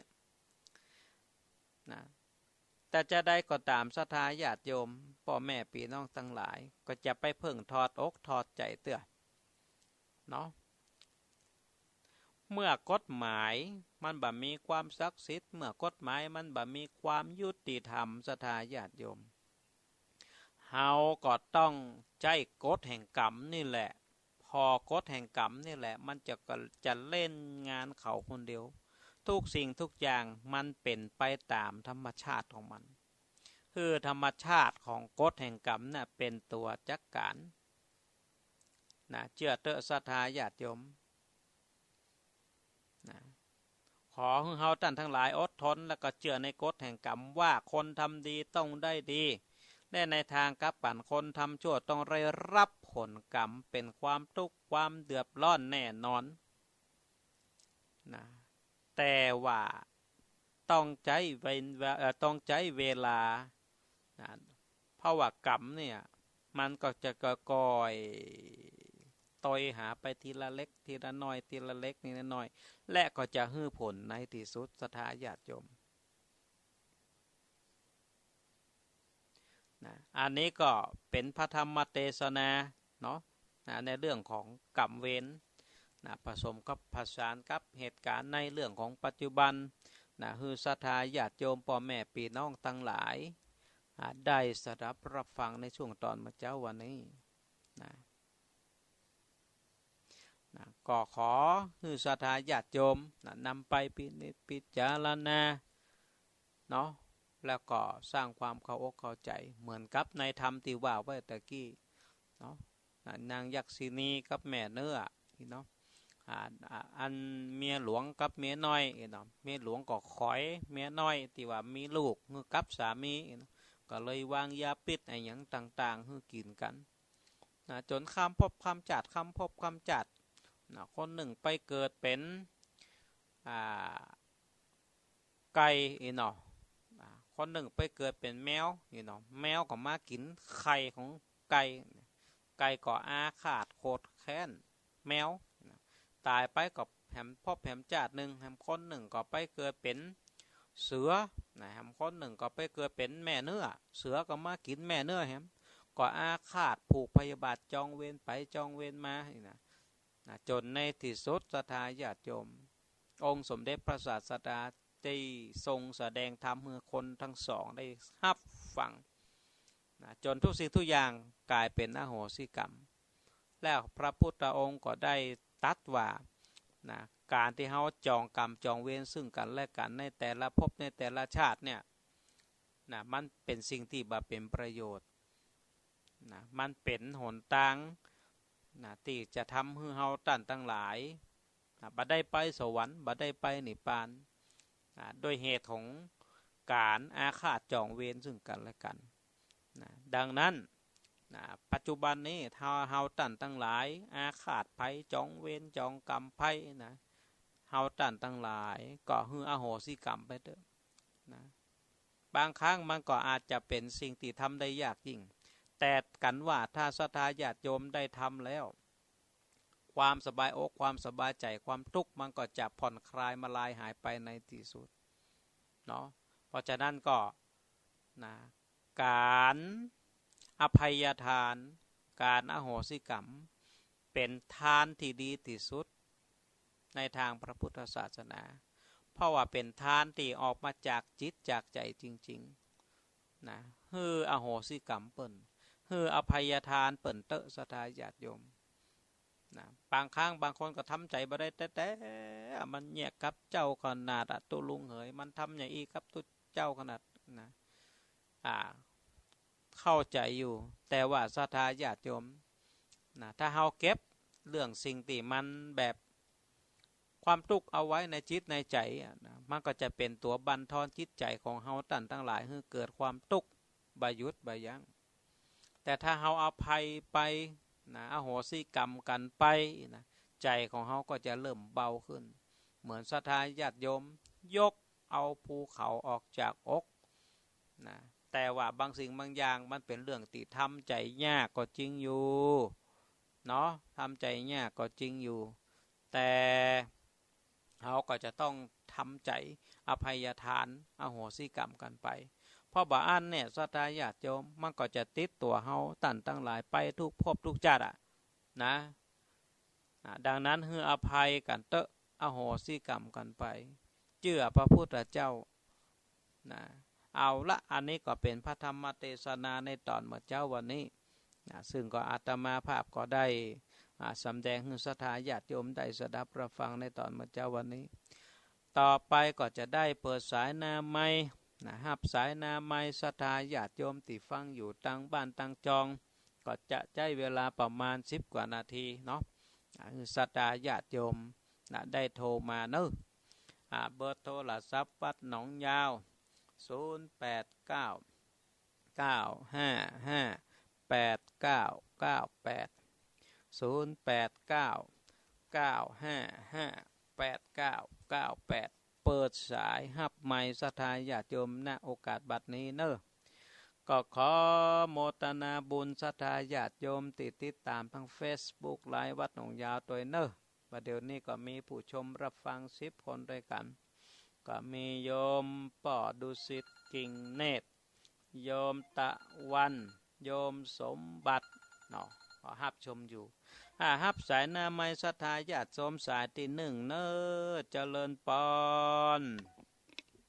นะ แต่จะใดก็ต๋าม ศรัทธาญาติโยม ป้อแม่ปี้น้องตังหลาย ก็จะไปเพิ่งถอดอกถอดใจ๋เตื้อ เนาะ เมื่อกฎหมายมันบ่มีความศักดิ์สิทธิ์ เมื่อกฎหมายมันบ่มีความยุติธรรม ศรัทธาญาติโยม เฮาก็ต้องใจ๊กฎแห่งกรรมนี่แหละ ผ่อกฎแห่งกรรมนี่แหละ มันจะกะ จะเล่นงานเขาคนเดียว ทุกสิ่งทุกอย่างมันเป๋นไปต๋ามธรรมชาติของมัน คือธรรมชาติของกฎแห่งกรรมน่ะเป๋นตั๋วจัดก๋าน นะ เจื้อเต๊อะ ศรัทธาญาติโยม นะ ขอหื้อเฮาต้านตังหลายอดทน แล้วก็เจื้อในกฎแห่งกรรมว่าคนทำดีต้องได้ดี และในตางกลับกั๋นคนทำชั่วต้องได้ฮับผลกรรม เป๋นความตุ๊กข์ความเดือดร้อนแน่นอน นะ แต่ว่าต้องใจ๊เว- เอ่อ ต้องใจ๊เวลา นะ เพราะว่ากรรมเนี่ย มันก็จะค่อย ตอยหาไปทีละเล็กทีละน้อย ทีละเล็กทีละน้อย และก็จะหื้อผลในตี้สุด ศรัทธาญาติโยม นะ อันนี้ก็เป๋นพระธรรมเตสนาเนาะ นะ ในเรื่องของกรรมเวร นะ ผสมกับผสานกับเหตุก๋ารณ์ในเรื่องของปัจจุบัน นะ หื้อศรัทธาญาติโยม ป้อแม่ปี้น้องตังหลาย อ่า ได้สดับรับฟังในช่วงต๋อนเมื่อเจ๊าวันนี้ นะ นะ ก็ขอหื้อศรัทธาญาติโยม นะ นำไปพินิจพิจารณาเนาะ แล้วก็สร้างความเข้าอกเข้าใจ๋ เหมือนกับในธรรมตี้ว่าไว้ตะกี้เนาะ นะ นางยักษิณีกับแม่เนื้อ อี้เนาะ อ่า อ่า อันเมียหลวงกับเมียน้อย อี้เนาะ เมียหลวงก็ขอยเมียน้อยตี้ว่ามีลูกหื้อกับสามี อี้เนาะ ก็เลยวางยาพิษอะหยังต่างๆ หื้อกิ๋นกั๋น นะ จ๋นข้ามภพข้ามจาติ ข้ามภพข้ามจาติ นะ คนนึ่งไปเกิดเป๋น อ่า ไก่ อี้เนาะ อ่า คนนึ่งไปเกิดเป๋นแมว อี้เนาะ แมวก็มากิ๋นไข่ของไก่ ไก่ก็อาฆาตโกรธแค้นแมว นะ ต๋ายไปก็แหมภพแหมจาตินึ่ง แหมคนนึ่งก็ไปเกิดเป๋นเสือ นะ แหมคนนึ่งก็ไปเกิดเป๋นแม่เนื้อ เสือก็มากิ๋นแม่เนื้อแหม ก็อาฆาตผูกพยาบาทจองเวรไปจองเวรมา อี้นะ นะ จ๋นในตี้สุดศรัทธาญาติโยม องค์สมเด็จพระศาสดาได้ทรงแสดงธรรมหื้อคนตังสองได้ฮับฟัง นะ จ๋นทุกสิ่งทุกอย่างก๋ายเป๋นอโหสิกรรม แล้วพระพุทธองค์ก็ได้ตรัสว่า นะ ก๋านตี้เฮาจองกรรมจองเวรซึ่งกั๋นและกั๋นในแต่ละภพในแต่ละชาติเนี่ย นะ มันเป๋นสิ่งตี้บ่เป๋นประโยชน์ นะ มันเป๋นหนตาง นะ ตี้จะทำหื้อเฮาต้านตังหลาย นะ บ่ได้ไปสวรรค์ บ่ได้ไปนิพพาน นะ ด้วยเหตุของก๋านอาฆาตจองเวรซึ่งกั๋นและกั๋น นะ ดังนั้น นะ ปัจจุบันนี้ถ้าเฮาต้านตังหลายอาฆาตใผ จองเวรจองกรรมใผ นะ เฮาต้านตังหลายก็หื้ออโหสิกรรมไปเต๊อะ นะ บางครั้งมันก็อาจจะเป๋นสิ่งตี้ทำได้ยากยิ่ง แต่กั๋นว่าถ้าศรัทธาญาติโยมได้ทำแล้ว ความสบายอกความสบายใจ๋ ความตุ๊กข์มันก็จะผ่อนคลายมาลายหายไปในตี้สุดเนาะ เพราะฉะนั้นก็ นะ ก๋านอภัยทาน ก๋านอโหสิกรรม เป๋นทานตี้ดีตี้สุดในตางพระพุทธศาสนา เพราะว่าเป๋นทานตี้ออกมาจากจิตจากใจ๋จริงๆ นะ หื้ออโหสิกรรมเปิ้น หื้ออภัยทานเปิ้นเต๊อะศรัทธาญาติโยม นะ บางครั้งบางคนก็ทำใจ๋บ่ได้แต๊ๆ มันเยียะกับเจ้าขนาดอะ ตุ๊ลุงเหย มันทำอย่างอี้กับตุ๊เจ้าขนาด นะ อ่า เข้าใจ๋อยู่ แต่ว่าศรัทธาญาติโยม นะ ถ้าเฮาเก็บเรื่องสิ่งตี้มันแบบความตุ๊กข์เอาไว้ในจิตในใจ๋อะนะ มันก็จะเป๋นตั๋วบั่นทอนจิตใจ๋ของเฮาต้านตังหลาย หื้อเกิดความตุ๊กข์บ่หยุดบ่ยั้ง แต่ถ้าเฮาอภัยไป นะ อโหสิกรรมกั๋นไปนะ ใจ๋ของเฮาก็จะเริ่มเบาขึ้น เหมือนศรัทธาญาติโยมยกเอาภูเขาออกจากอก นะ แต่ว่าบางสิ่งบางอย่างมันเป๋นเรื่องตี้ทำใจ๋ยากก็จริงอยู่เนาะ ทำใจ๋ยากก็จริงอยู่ แต่เฮาก็จะต้องทำใจ๋อภัยทานอโหสิกรรมกั๋นไป เพราะบ่อั้นเนี่ยศรัทธาญาติโยม มันก็จะติดตั๋วเฮาต้านตังหลายไปทุกภพทุกจาติอะนะ อ่า ดังนั้นหื้ออภัยกั๋นเต๊อะ อโหสิกรรมกั๋นไป เจื้อพระพุทธเจ้านะ เอาละ อันนี้ก็เป๋นพระธรรมเตสนาในต๋อนเมื่อเจ๊าวันนี้นะ ซึ่งก็อาตมาภาพก็ได้ อ่า สำแดงหื้อศรัทธาญาติโยมได้สดับรับฟังในต๋อนเมื่อเจ๊าวันนี้ ต่อไปก็จะได้เปิดสายหน้าไมค์นะ ฮับสายหน้าไมค์ศรัทธาญาติโยมตี้ฟังอยู่ตางบ้านตางจอง ก็จะใจ๊เวลาประมาณสิบกว่านาทีเนาะ อ่า ศรัทธาญาติโยมนะ ได้โทรมาเนาะ อ่า เบอร์โทรศัพท์วัดหนองยาว ศูนย์แปดเก้า เก้าห้าห้า แปดเก้าเก้าแปด ศูนย์แปดเก้า เก้าห้าห้า แปดเก้าเก้าแปด เปิดสายฮับไมค์ศรัทธาญาติโยม ณ โอกาสบัดนี้เนาะ ก็ขอโมทนาบุญศรัทธาญาติโยมตี้ติดต๋ามตางเฟซบุ๊กไลฟ์วัดหนองยาวตวยเน่อ บ่าเดี่ยวนี้ก็มีผู้ชมรับฟังสิบคนตวยกั๋น ก็มีโยมป้อดุสิต กิ่งเนตร โยมตะวัน โยมสมบัติเนาะ ก็ฮับชมอยู่ อ่า ฮับสายหน้าไมค์ศรัทธาญาติโยมสายตี้นึ่งเน่อ เจริญปอน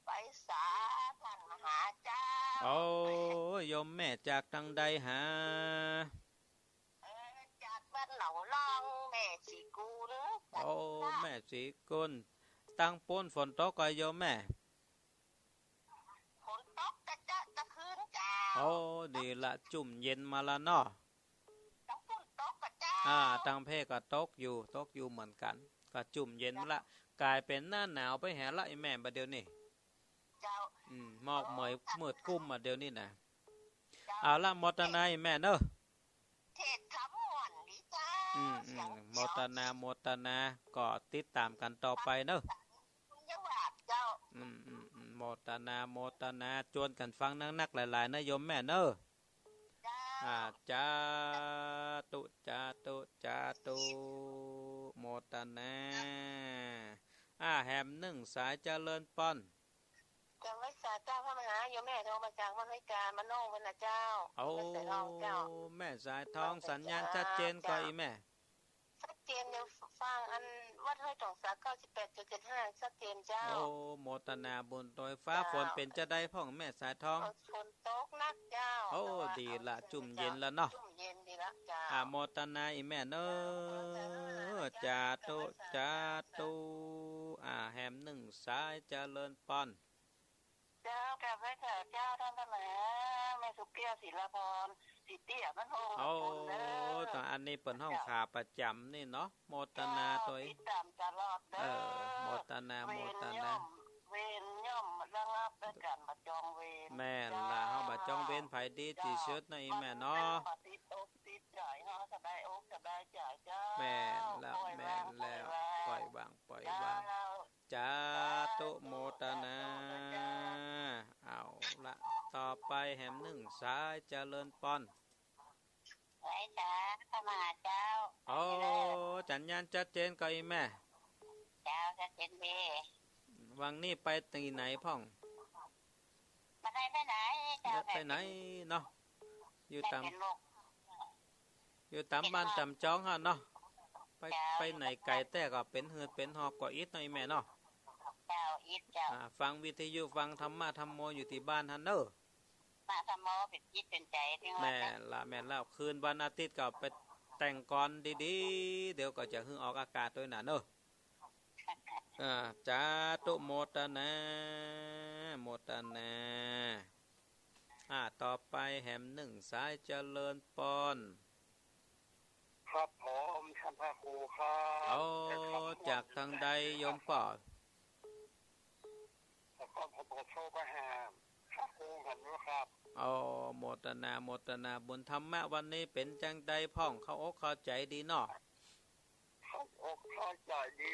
ไหว้สาต้านมหาเจ้า โอ้ โยมแม่จากตางใดหา เอ่อ จากบ้านหนองล่อง แม่ศรีกุล โอ้ แม่ศรีกุล ตางปู๊นฝนตกก่อโยมแม่ ฝนตกกะเจาะกะคืนเจ้า โอ้ ดีละ จุ่มเย็นมาละเนาะ ตางปู๊นตกกะเจ้า อ่า ตางเพก็ตกอยู่ ตกอยู่เหมือนกั๋น ก็จุ่มเย็นมาละ ก๋ายเป๋นหน้าหนาวไปแหมละ อีแม่ บ่าเดี่ยวนี้ เจ้า อืม หมอกเหมยมืดครึ้มบ่าเดี่ยวนี้นะ เจ้า เอาละ โมทนาอีแม่เน่อ เทศน์ธรรมม่วนดีเจ้า อืม อืม เสียง โมทนา โมทนา ก็ติดต๋ามกั๋นต่อไปเน่อ คุณยาหวาดเจ้า อืม อืม อืม โมทนา โมทนา จวนกั๋นฟังนักๆ หลายๆ เน่อโยมแม่เน่อ เจ้า อ่า สาธุ สาธุ สาธุ โมทนา อ่า แหมนึ่งสายเจริญปอน เจ้า ไหว้สาเจ้าพระมหา โยมแม่โทรมาจากบ้านห้วยกา บ้านโน่นน่ะเจ้า โอ้ แม่สายทองเจ้า แม่สายทอง สัญญาณชัดเจนก่ออีแม่ ชัดเจน เดี๋ยวฟังอันวัดห้วยต๋องสา เก้าสิบแปดจุดเจ็ดห้า ชัดเจนเจ้า โอ้ โมทนาบุญตวย ฟ้าฝนเป๋นจาใดพ่องแม่สายทอง เออ ฝนตกหนักเจ้า โอ้ แต่ว่า ดีละ เอา จุ่มเย็นละเนาะ จุ่มเย็นดีละเจ้า อ่า โมทนาอีแม่เน่อ เจ้า โมทนาเจ้า สาธุ สาธุ อ่า แหมนึ่งสายเจริญปอน เจ้า กราบไหว้สาเจ้าต้านพระมหา แม่สุเกี้ยว ศิลาพร ศรีเตี้ย บ้านโฮง โอ้ ลำพูนเน่อ ตางอันนี้เปิ้นฮ้องขาประจ๋ำนี่เนาะ โมทนาตวย เจ้า ติดต๋ามตลอดเน่อ เออ โมทนา โมทนา เวรย่อม เวรย่อมระงับด้วยก๋านบ่จองเวร แม่นละ เจ้า เฮาบ่จองเวรใผดีตี้สุดเนาะ อีแม่เนาะ มันบ่ติดอกติดใจ๋ เฮาสบายอกสบายใจ๋เจ้า แม่นละ ปล่อยวาง แม่นแล้ว ปล่อยวาง ปล่อยวาง ปล่อยวาง เจ้า สาธุ โมทนา สาธุเจ้า เอาละ ต่อไปแหมนึ่งสายเจริญปอน ไหว้สาพระมหาเจ้า โอ้ สัญญาณชัดเจนก่ออีแม่ เจ้า ชัดเจนดี วันนี้ไปตี้ไหนพ่อง บ่ได้ไปไหนเจ้า บ่ได้ไปไหนเนาะ อยู่ต๋าม ได้เป๋นโรค อยู่ต๋ามบ้านต๋ามจองหั้นเนาะ ไป เจ้า ไปไหนไก๋แต๊ก็เป๋นหืดเป๋นหอบก่ออิดเนาะ อีแม่เนาะ เจ้า อิดเจ้า อ่า ฟังวิทยุ ฟังธรรมะธัมโมอยู่ตี้บ้านหั้นเน่อ ธรรมะธัมโมเป๋นจิตเป๋นใจ๋ตี้ว่า แม่นละ แม่นละ คืนวันอาทิตย์ก็ไปแต่งกลอนดีๆ เดี๋ยวก็จะหื้อออกอากาศตวยน่ะเน่อ อ่า สาธุ โมทนา โมทนา อ่า ต่อไปแหมนึ่งสายเจริญปอน ครับผม ต้านพระครูครับ โอ้ เจ้าครับ จากตางใดโยมป้อ แล้วก็ผมขอโทษไปหาพระครูกันด้วยครับ โอ้ โมทนา โมทนาบุญ ธรรมะวันนี้เป๋นจาใดพ่อง เข้าอกเข้าใจ๋ดีเนาะ เข้าอกเข้าใจ๋ดี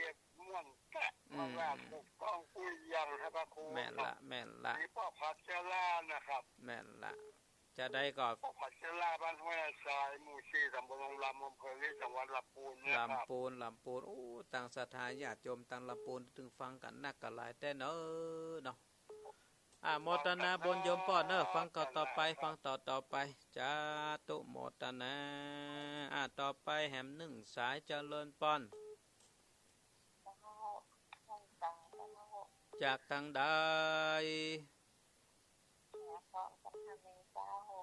ม่วนแต๊ะ อืม ว่าถูกต้องกู้อย่างครับพระครู แม่นละ แม่นละ มีป้อพัชรานะครับ แม่นละ จาใดก็ ป้อพัชรา บ้านห้วยทราย หมู่สี่ ต๋ำบลโฮงลำ อำเภอลี จังหวัดลำพูนเนี่ยครับ ลำพูน ลำพูน โอ้ ตางศรัทธาญาติโยมตางลำพูน ตึงฟังกั๋นนักกั๋นหลายแต๊เน่อเนาะ อ่า โมทนาบุญโยมป้อเน่อ ฟังข่าวต่อไป ฟังข่าวต่อไป สาธุ โมทนา อ่า ต่อไปแหมนึ่งสายเจริญปอน จากตางใด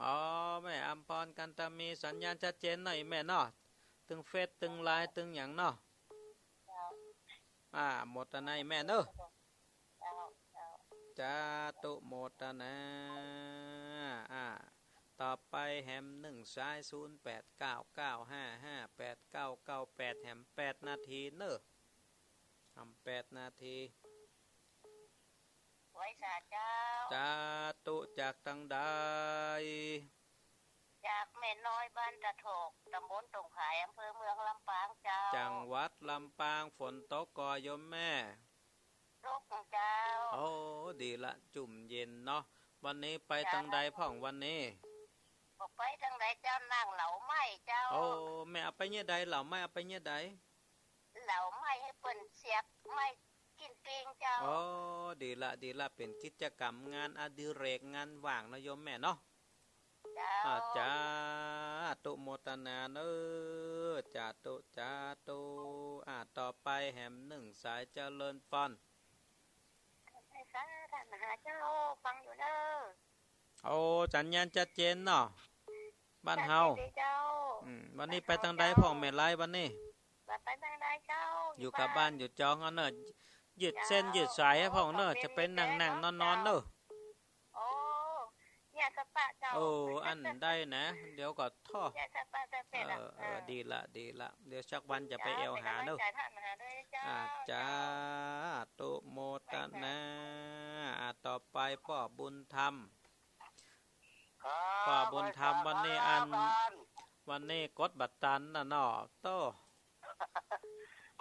อ๋อ แม่อำพร กันทามี สัญญาณชัดเจนเนาะ อีแม่เนาะ ตึงเฟซ ตึงไลน์ ตึงหยังเนาะ อ่า โมทนาอีแม่เน่อ สาธุ โมทนา อ่า ต่อไปแหมนึ่งสาย ศูนย์แปดเก้าเก้าห้าห้าแปดเก้าเก้าแปด แหมแปดนาทีเน่อ แหมแปดนาที ไหว้สาเจ้า สาธุ จากตางใด จากแม่น้อยบ้านตะโถก ต๋ำบลตงขาย อำเภอเมืองลำปางเจ้า จังหวัดลำปาง ฝนตกก่อโยมแม่ ตกเจ้า โอ้ ดีละ จุ่มเย็นเนาะ วันนี้ไปตังใดพ่องวันนี้ บ่ไปตังใดเจ้า ล้างเหลาไหม้เจ้า โอ้ แม่เอาไปเยียะใด เหลาไหม้เอาไปเยียะใด เหลาไหม้หื้อเปิ้นเสียบไหม้กิ๋นปิ้งเจ้า โอ้ ดีละ ดีละ เป๋นกิจกรรมงานอดิเรกงานว่างเนาะโยมแม่เนาะ เจ้า อ่า สาธุโมทนาเน้อ สาธุ สาธุ อ่า ต่อไปแหมนึ่งสายเจริญปอน สาธุ ท่านมหาเจ้า ฟังอยู่เน้อ โอ้ สัญญาณชัดเจนเนาะ บ้านเฮา ชัดเจนดีเจ้า อืม วันนี้ไปตังใดพ่องแม่ไลวันนี้ บ่ไปตังใดเจ้า อยู่กับบ้านอยู่จองเอาเน้อ ยืดเส้นยืดสายหื้อพ่องเน้อ จะไปนั่งๆนอนๆเน้อ โอ้ เยียะสะปะเจ้า โอ้ อั้นได้นะ เดี๋ยวก็ท้อ เยียะสะปะสะเป๋ดอะ เออ เออ เออ ดีละ ดีละ เดี๋ยวสักวันจะไปแอ่วหาเน้อ เป๋นกำลังใจ๋ท่านมหาด้วยเจ้า อ่า สาธุโมทนา อ่า ต่อไปป้อบุญธรรม ครับ ป้อบุญธรรม วันนี้อัน บ้าน วันนี้กดบ่ตันน่ะเนาะ โต้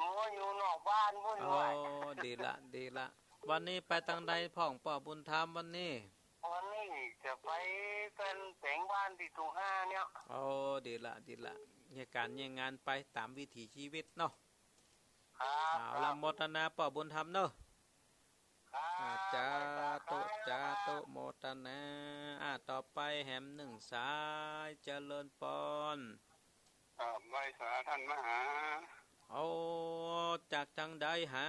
มัวอยู่นอกบ้านวุ่นวาย โอ้ ดีละ ดีละ วันนี้ไปตังใดพ่องป้อบุญธรรมวันนี้ วันนี้จะไปเป๋นแป๋งบ้านตี้ทุ่งห้าเนี่ย โอ้ ดีละ ดีละ เยียะก๋านเยียะงานไปต๋ามวิถีชีวิตเนาะ ครับ เอาละ ครับ โมทนาป้อบุญธรรมเน้อ ครับ อ่า สาธุ สาธุ โมทนา อ่า ต่อไปแหมนึ่งสายเจริญปอน ครับ ไหว้สาท่านมหา โอ้ จากตังใดหา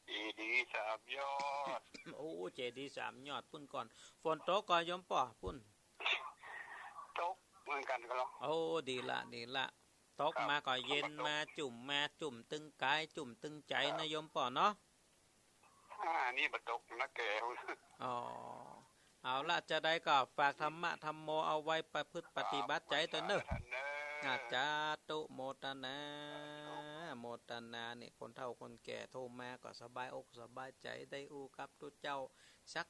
เจดีย์สามยอด โอ้ เจดีย์สามยอดปุ้นก่อ ฝนตกก่อโยมป้อปุ้น ตกเหมือนกั๋นก็เหรอ โอ้ ดีละ ดีละ ตกมาก็เย็นมา จุ่มมา จุ่มตึงก๋าย จุ่มตึงใจ๋นะโยมป้อเนาะ อ่า นี่บ่ตกนะแก อ๋อ เอาละ จะใดก็ฝากธรรมะธรรมโมเอาไว้ประพฤติปฏิบัติใจ๋ตวยเน้อ ครับ สาธุเน้อ อ่า สาธุโมทนา โมทนา นี่คนเฒ่าคนแก่โทรมาก็สบายอกสบายใจ๋ ได้อู้กับตุ๊เจ้าสัก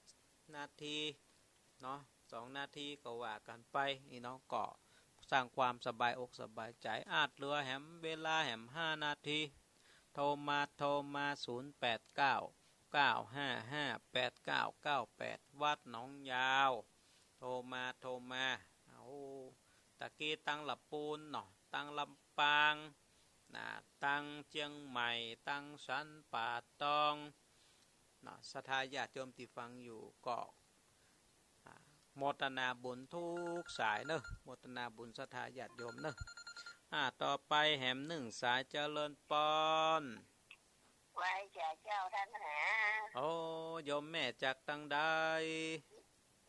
นาที เนาะ สองนาทีก็ว่ากั๋นไป นี่เนาะ ก็สร้างความสบายอกสบายใจ๋ อาจเหลือแหมเวลาแหมห้านาที โทรมา โทรมา ศูนย์แปดเก้า เก้าห้าห้า แปดเก้าเก้าแปด วัดหนองยาว โทรมา โทรมา เอา ตะกี้ตังละปูนเนาะ ตังลำปาง นะ ตังเจียงใหม่ ตังสันป่าตอง นะ ศรัทธาญาติโยมตี้ฟังอยู่ก็ อ่า โมทนาบุญกู้สายเน้อ โมทนาบุญศรัทธาญาติโยมเน้อ อ่า ต่อไปแหมนึ่งสายเจริญปอน ไหว้เจ้า เจ้าท่านมหา โอ้ โยมแม่จากตังใด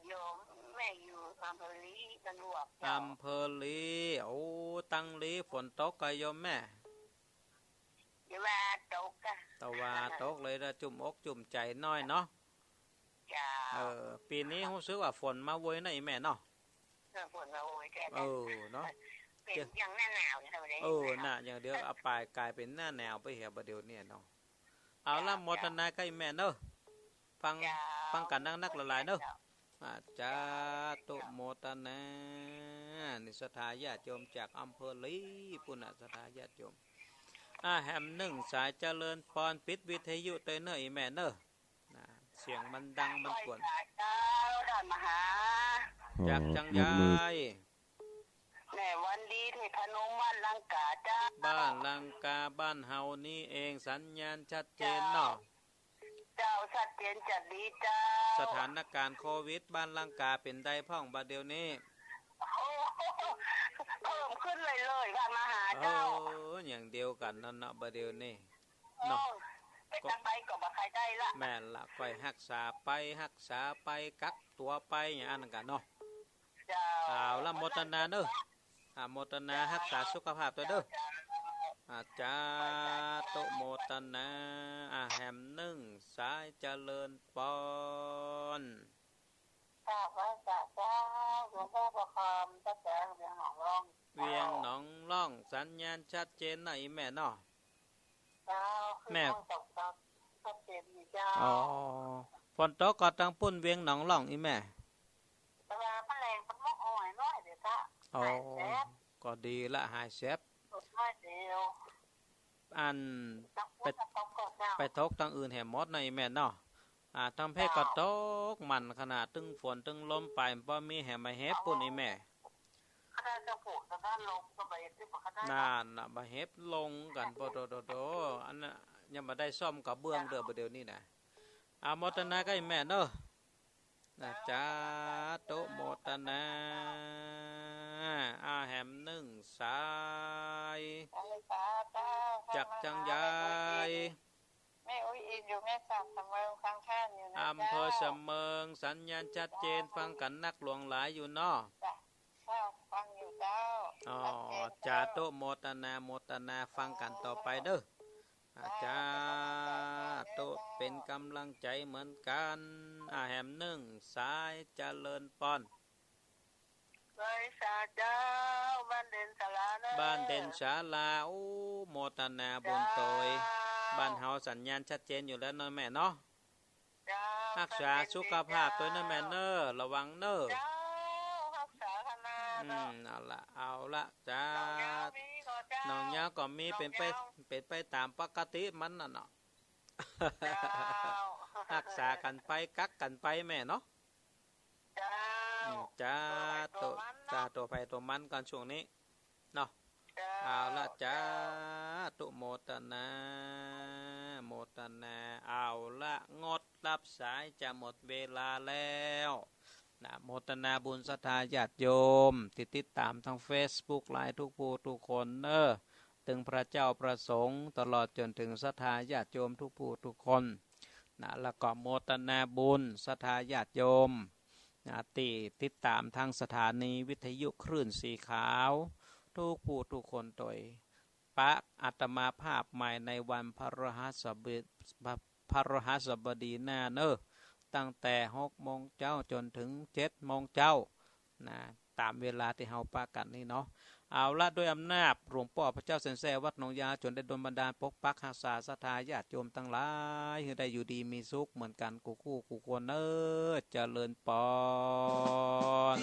โยมแม่อยู่อำเภอลี้ บ้านหลวกเจ้า อำเภอลี้ โอ้ ตังลี้ฝนตกก่อโยมแม่ ตะวันตกอะ ตะวันตกเลยละ จุ่มอกจุ่มใจ๋หน้อยเนาะ เจ้า เออ ปี๋นี้ฮู้สึกว่าฝนมาโวยเนาะอีแม่เนาะ เออ ฝนมาโวยแท้ๆ เออ เนาะ เป๋นอย่างหน้าหนาวนะ เออ น่ะ อย่างเดียวเอาป๋ายก๋ายเป๋นหน้าหนาวไปเหียบ่าเดี่ยวนี้เนาะ เอาละ เจ้า โมทนากับอีแม่เน้อ ฟัง เจ้า ฟังกั๋นนักๆหลายๆเน้อ เจ้า อ่า สาธุโมทนา นี่ศรัทธาญาติโยมจากอำเภอลี้ปุ้นน่ะ ศรัทธาญาติโยม อ่า แหมนึ่งสายเจริญปอน ปิดวิทยุตวยเน้ออีแม่เน้อ นะ เสียงมันดังมันกวน ไหว้สาเจ้า ท่านมหา จากจังใด แม่วันดี เทพนม บ้านลังกาเจ้า บ้านลังกา บ้านเฮานี่เอง สัญญาณชัดเจนเนาะ เจ้า ชัดเจนจ๋าดีเจ้า สถานการณ์โควิดบ้านลังกาเป๋นใดพ่องบ่าเดี่ยวนี้ โอ้ เพิ่มขึ้นเรื่อยๆ ค่ะมหาเจ้า เออ อย่างเดียวกั๋นนั่นเนาะ บ่าเดี่ยวนี้ เนาะ เออ ไปตางใดก็บ่ใค่ได้ละ แม่นละ ก้อยฮักษาไป ฮักษาไป กักตั๋วไป อย่างอั้นกั๋นเนาะ เจ้า เอาละ โมทนาเน้อ อ่า โมทนาฮักษาสุขภาพตวยเน้อ เจ้า อ่า สาธุโมทนา อ่า แหมนึ่งสายเจริญปอน กราบไหว้สาเจ้า หลวงพ่อประคำ เจ้าแสง เวียงหนองล่อง เวียงหนองล่อง สัญญาณชัดเจนเนาะอีแม่เนาะ เจ้า แม่ ฝนตกก็ชัดเจนดีเจ้า อ๋อ ฝนตกก่อตังปุ้นเวียงหนองล่องอีแม่ แต่ว่ามันแลงมันมกอ่อยน้อยเดียวเจ้า อ๋อ หายแสบ ก็ดีละ หายแสบ ตกน้อยเดียว อัน ตก ไป ตกก่อนเจ้า ไปตกตังอื่นแหมหมดเนาะอีแม่เนาะ อ่า ตางเพก็ตกมันขนาด ตึงฝนตึงลมไป บ่มีแหมบ่าเห็บปู้นอี่แม่ นั่นน่ะ บ่าเห็บลงกั๋น โปะโตโตโต อันน่ะ ยังบ่ได้ซ่อมกระเบื้องเตื้อบ่าเดี่ยวนี้นะ อ่า โมตนากับอี่แม่เนาะ นะ สาธุโมตนา อ่า แหมนึ่งสาย สาธุ จากจังใด แม่อุ๊ยอินอยู่แม่สอดสำเริงฟังท่านอยู่นะ อำเภอ เจ้า สำเริง สัญญาณชัดเจน ฟังกั๋นนักหลวงหลายอยู่เนาะ จ้ะ เจ้า ฟังอยู่เจ้า อ๋อ ชัดเจนเจ้า สาธุโมตนา โมตนา ฟังกั๋นต่อไปเด้อ อาจารย์ สาธุ เป๋นก๋ำลังใจ๋เหมือนกั๋น อ่า แหมนึ่งสาย เจริญปอน เจ้า บ้านเด่นสาราเนอะ บ้านเด่นสารา โอ้ โมตนาบุญโตย เจ้า บ้านเฮาสัญญาณชัดเจนอยู่แล้วเนาะแม่เนาะ เจ้า ฮักษาสุขภาพตวยเนาะแม่เนาะ ระวังเนาะ เจ้า ฮักษาขนาดเนาะ อืม เอาละ เอาละ จ้า หนองยาวมีก่อเจ้า หนองยาวก็มี หนองยาว เป๋นไป เป๋นไปต๋ามปกติมันน่ะเนาะ เจ้า ฮักษากั๋นไป กักกั๋นไปแม่เนาะ เจ้า อืม สาธุ สาธุ ตั๋วใผตั๋วมันก่อนช่วงนี้เนาะ เจ้า เอาละ สาธุ โมตนา โมตนา เอาละ งดรับสาย จะหมดเวลาแล้วนะ โมตนาบุญศรัทธาญาติโยมตี้ติดต๋ามตางเฟซบุ๊กไลฟ์ทุกผู้ทุกคนเนาะ ตึงพระเจ้าพระสงฆ์ ตลอดจ๋นเถิงศรัทธาญาติโยมทุกผู้ทุกคนนะ แล้วก็โมตนาบุญศรัทธาญาติโยมนะ ตี้ติดต๋ามตางสถานีวิทยุคลื่นสีขาว ทุกผู้ทุกคนตวย ปะอาตมาภาพใหม่ในวันพฤหัสบดี พฤหัสบดีหน้าเนาะ ตั้งแต่หกโมงเจ๊าจ๋นเถิงเจ็ดโมงเจ๊านะ ต๋ามเวลาตี้เฮาปะกั๋นนี่เนาะ เอาละ ด้วยอำนาจหลวงป้อพระเจ้าเซ็นแซ่วัดหนองยาว จ๋นได้ดลบันดาลปกปักฮักษาศรัทธาญาติโยมตังหลาย หื้อได้อยู่ดีมีสุขเหมือนกั๋นกู้คู่กู้คนเนาะ เจริญปอน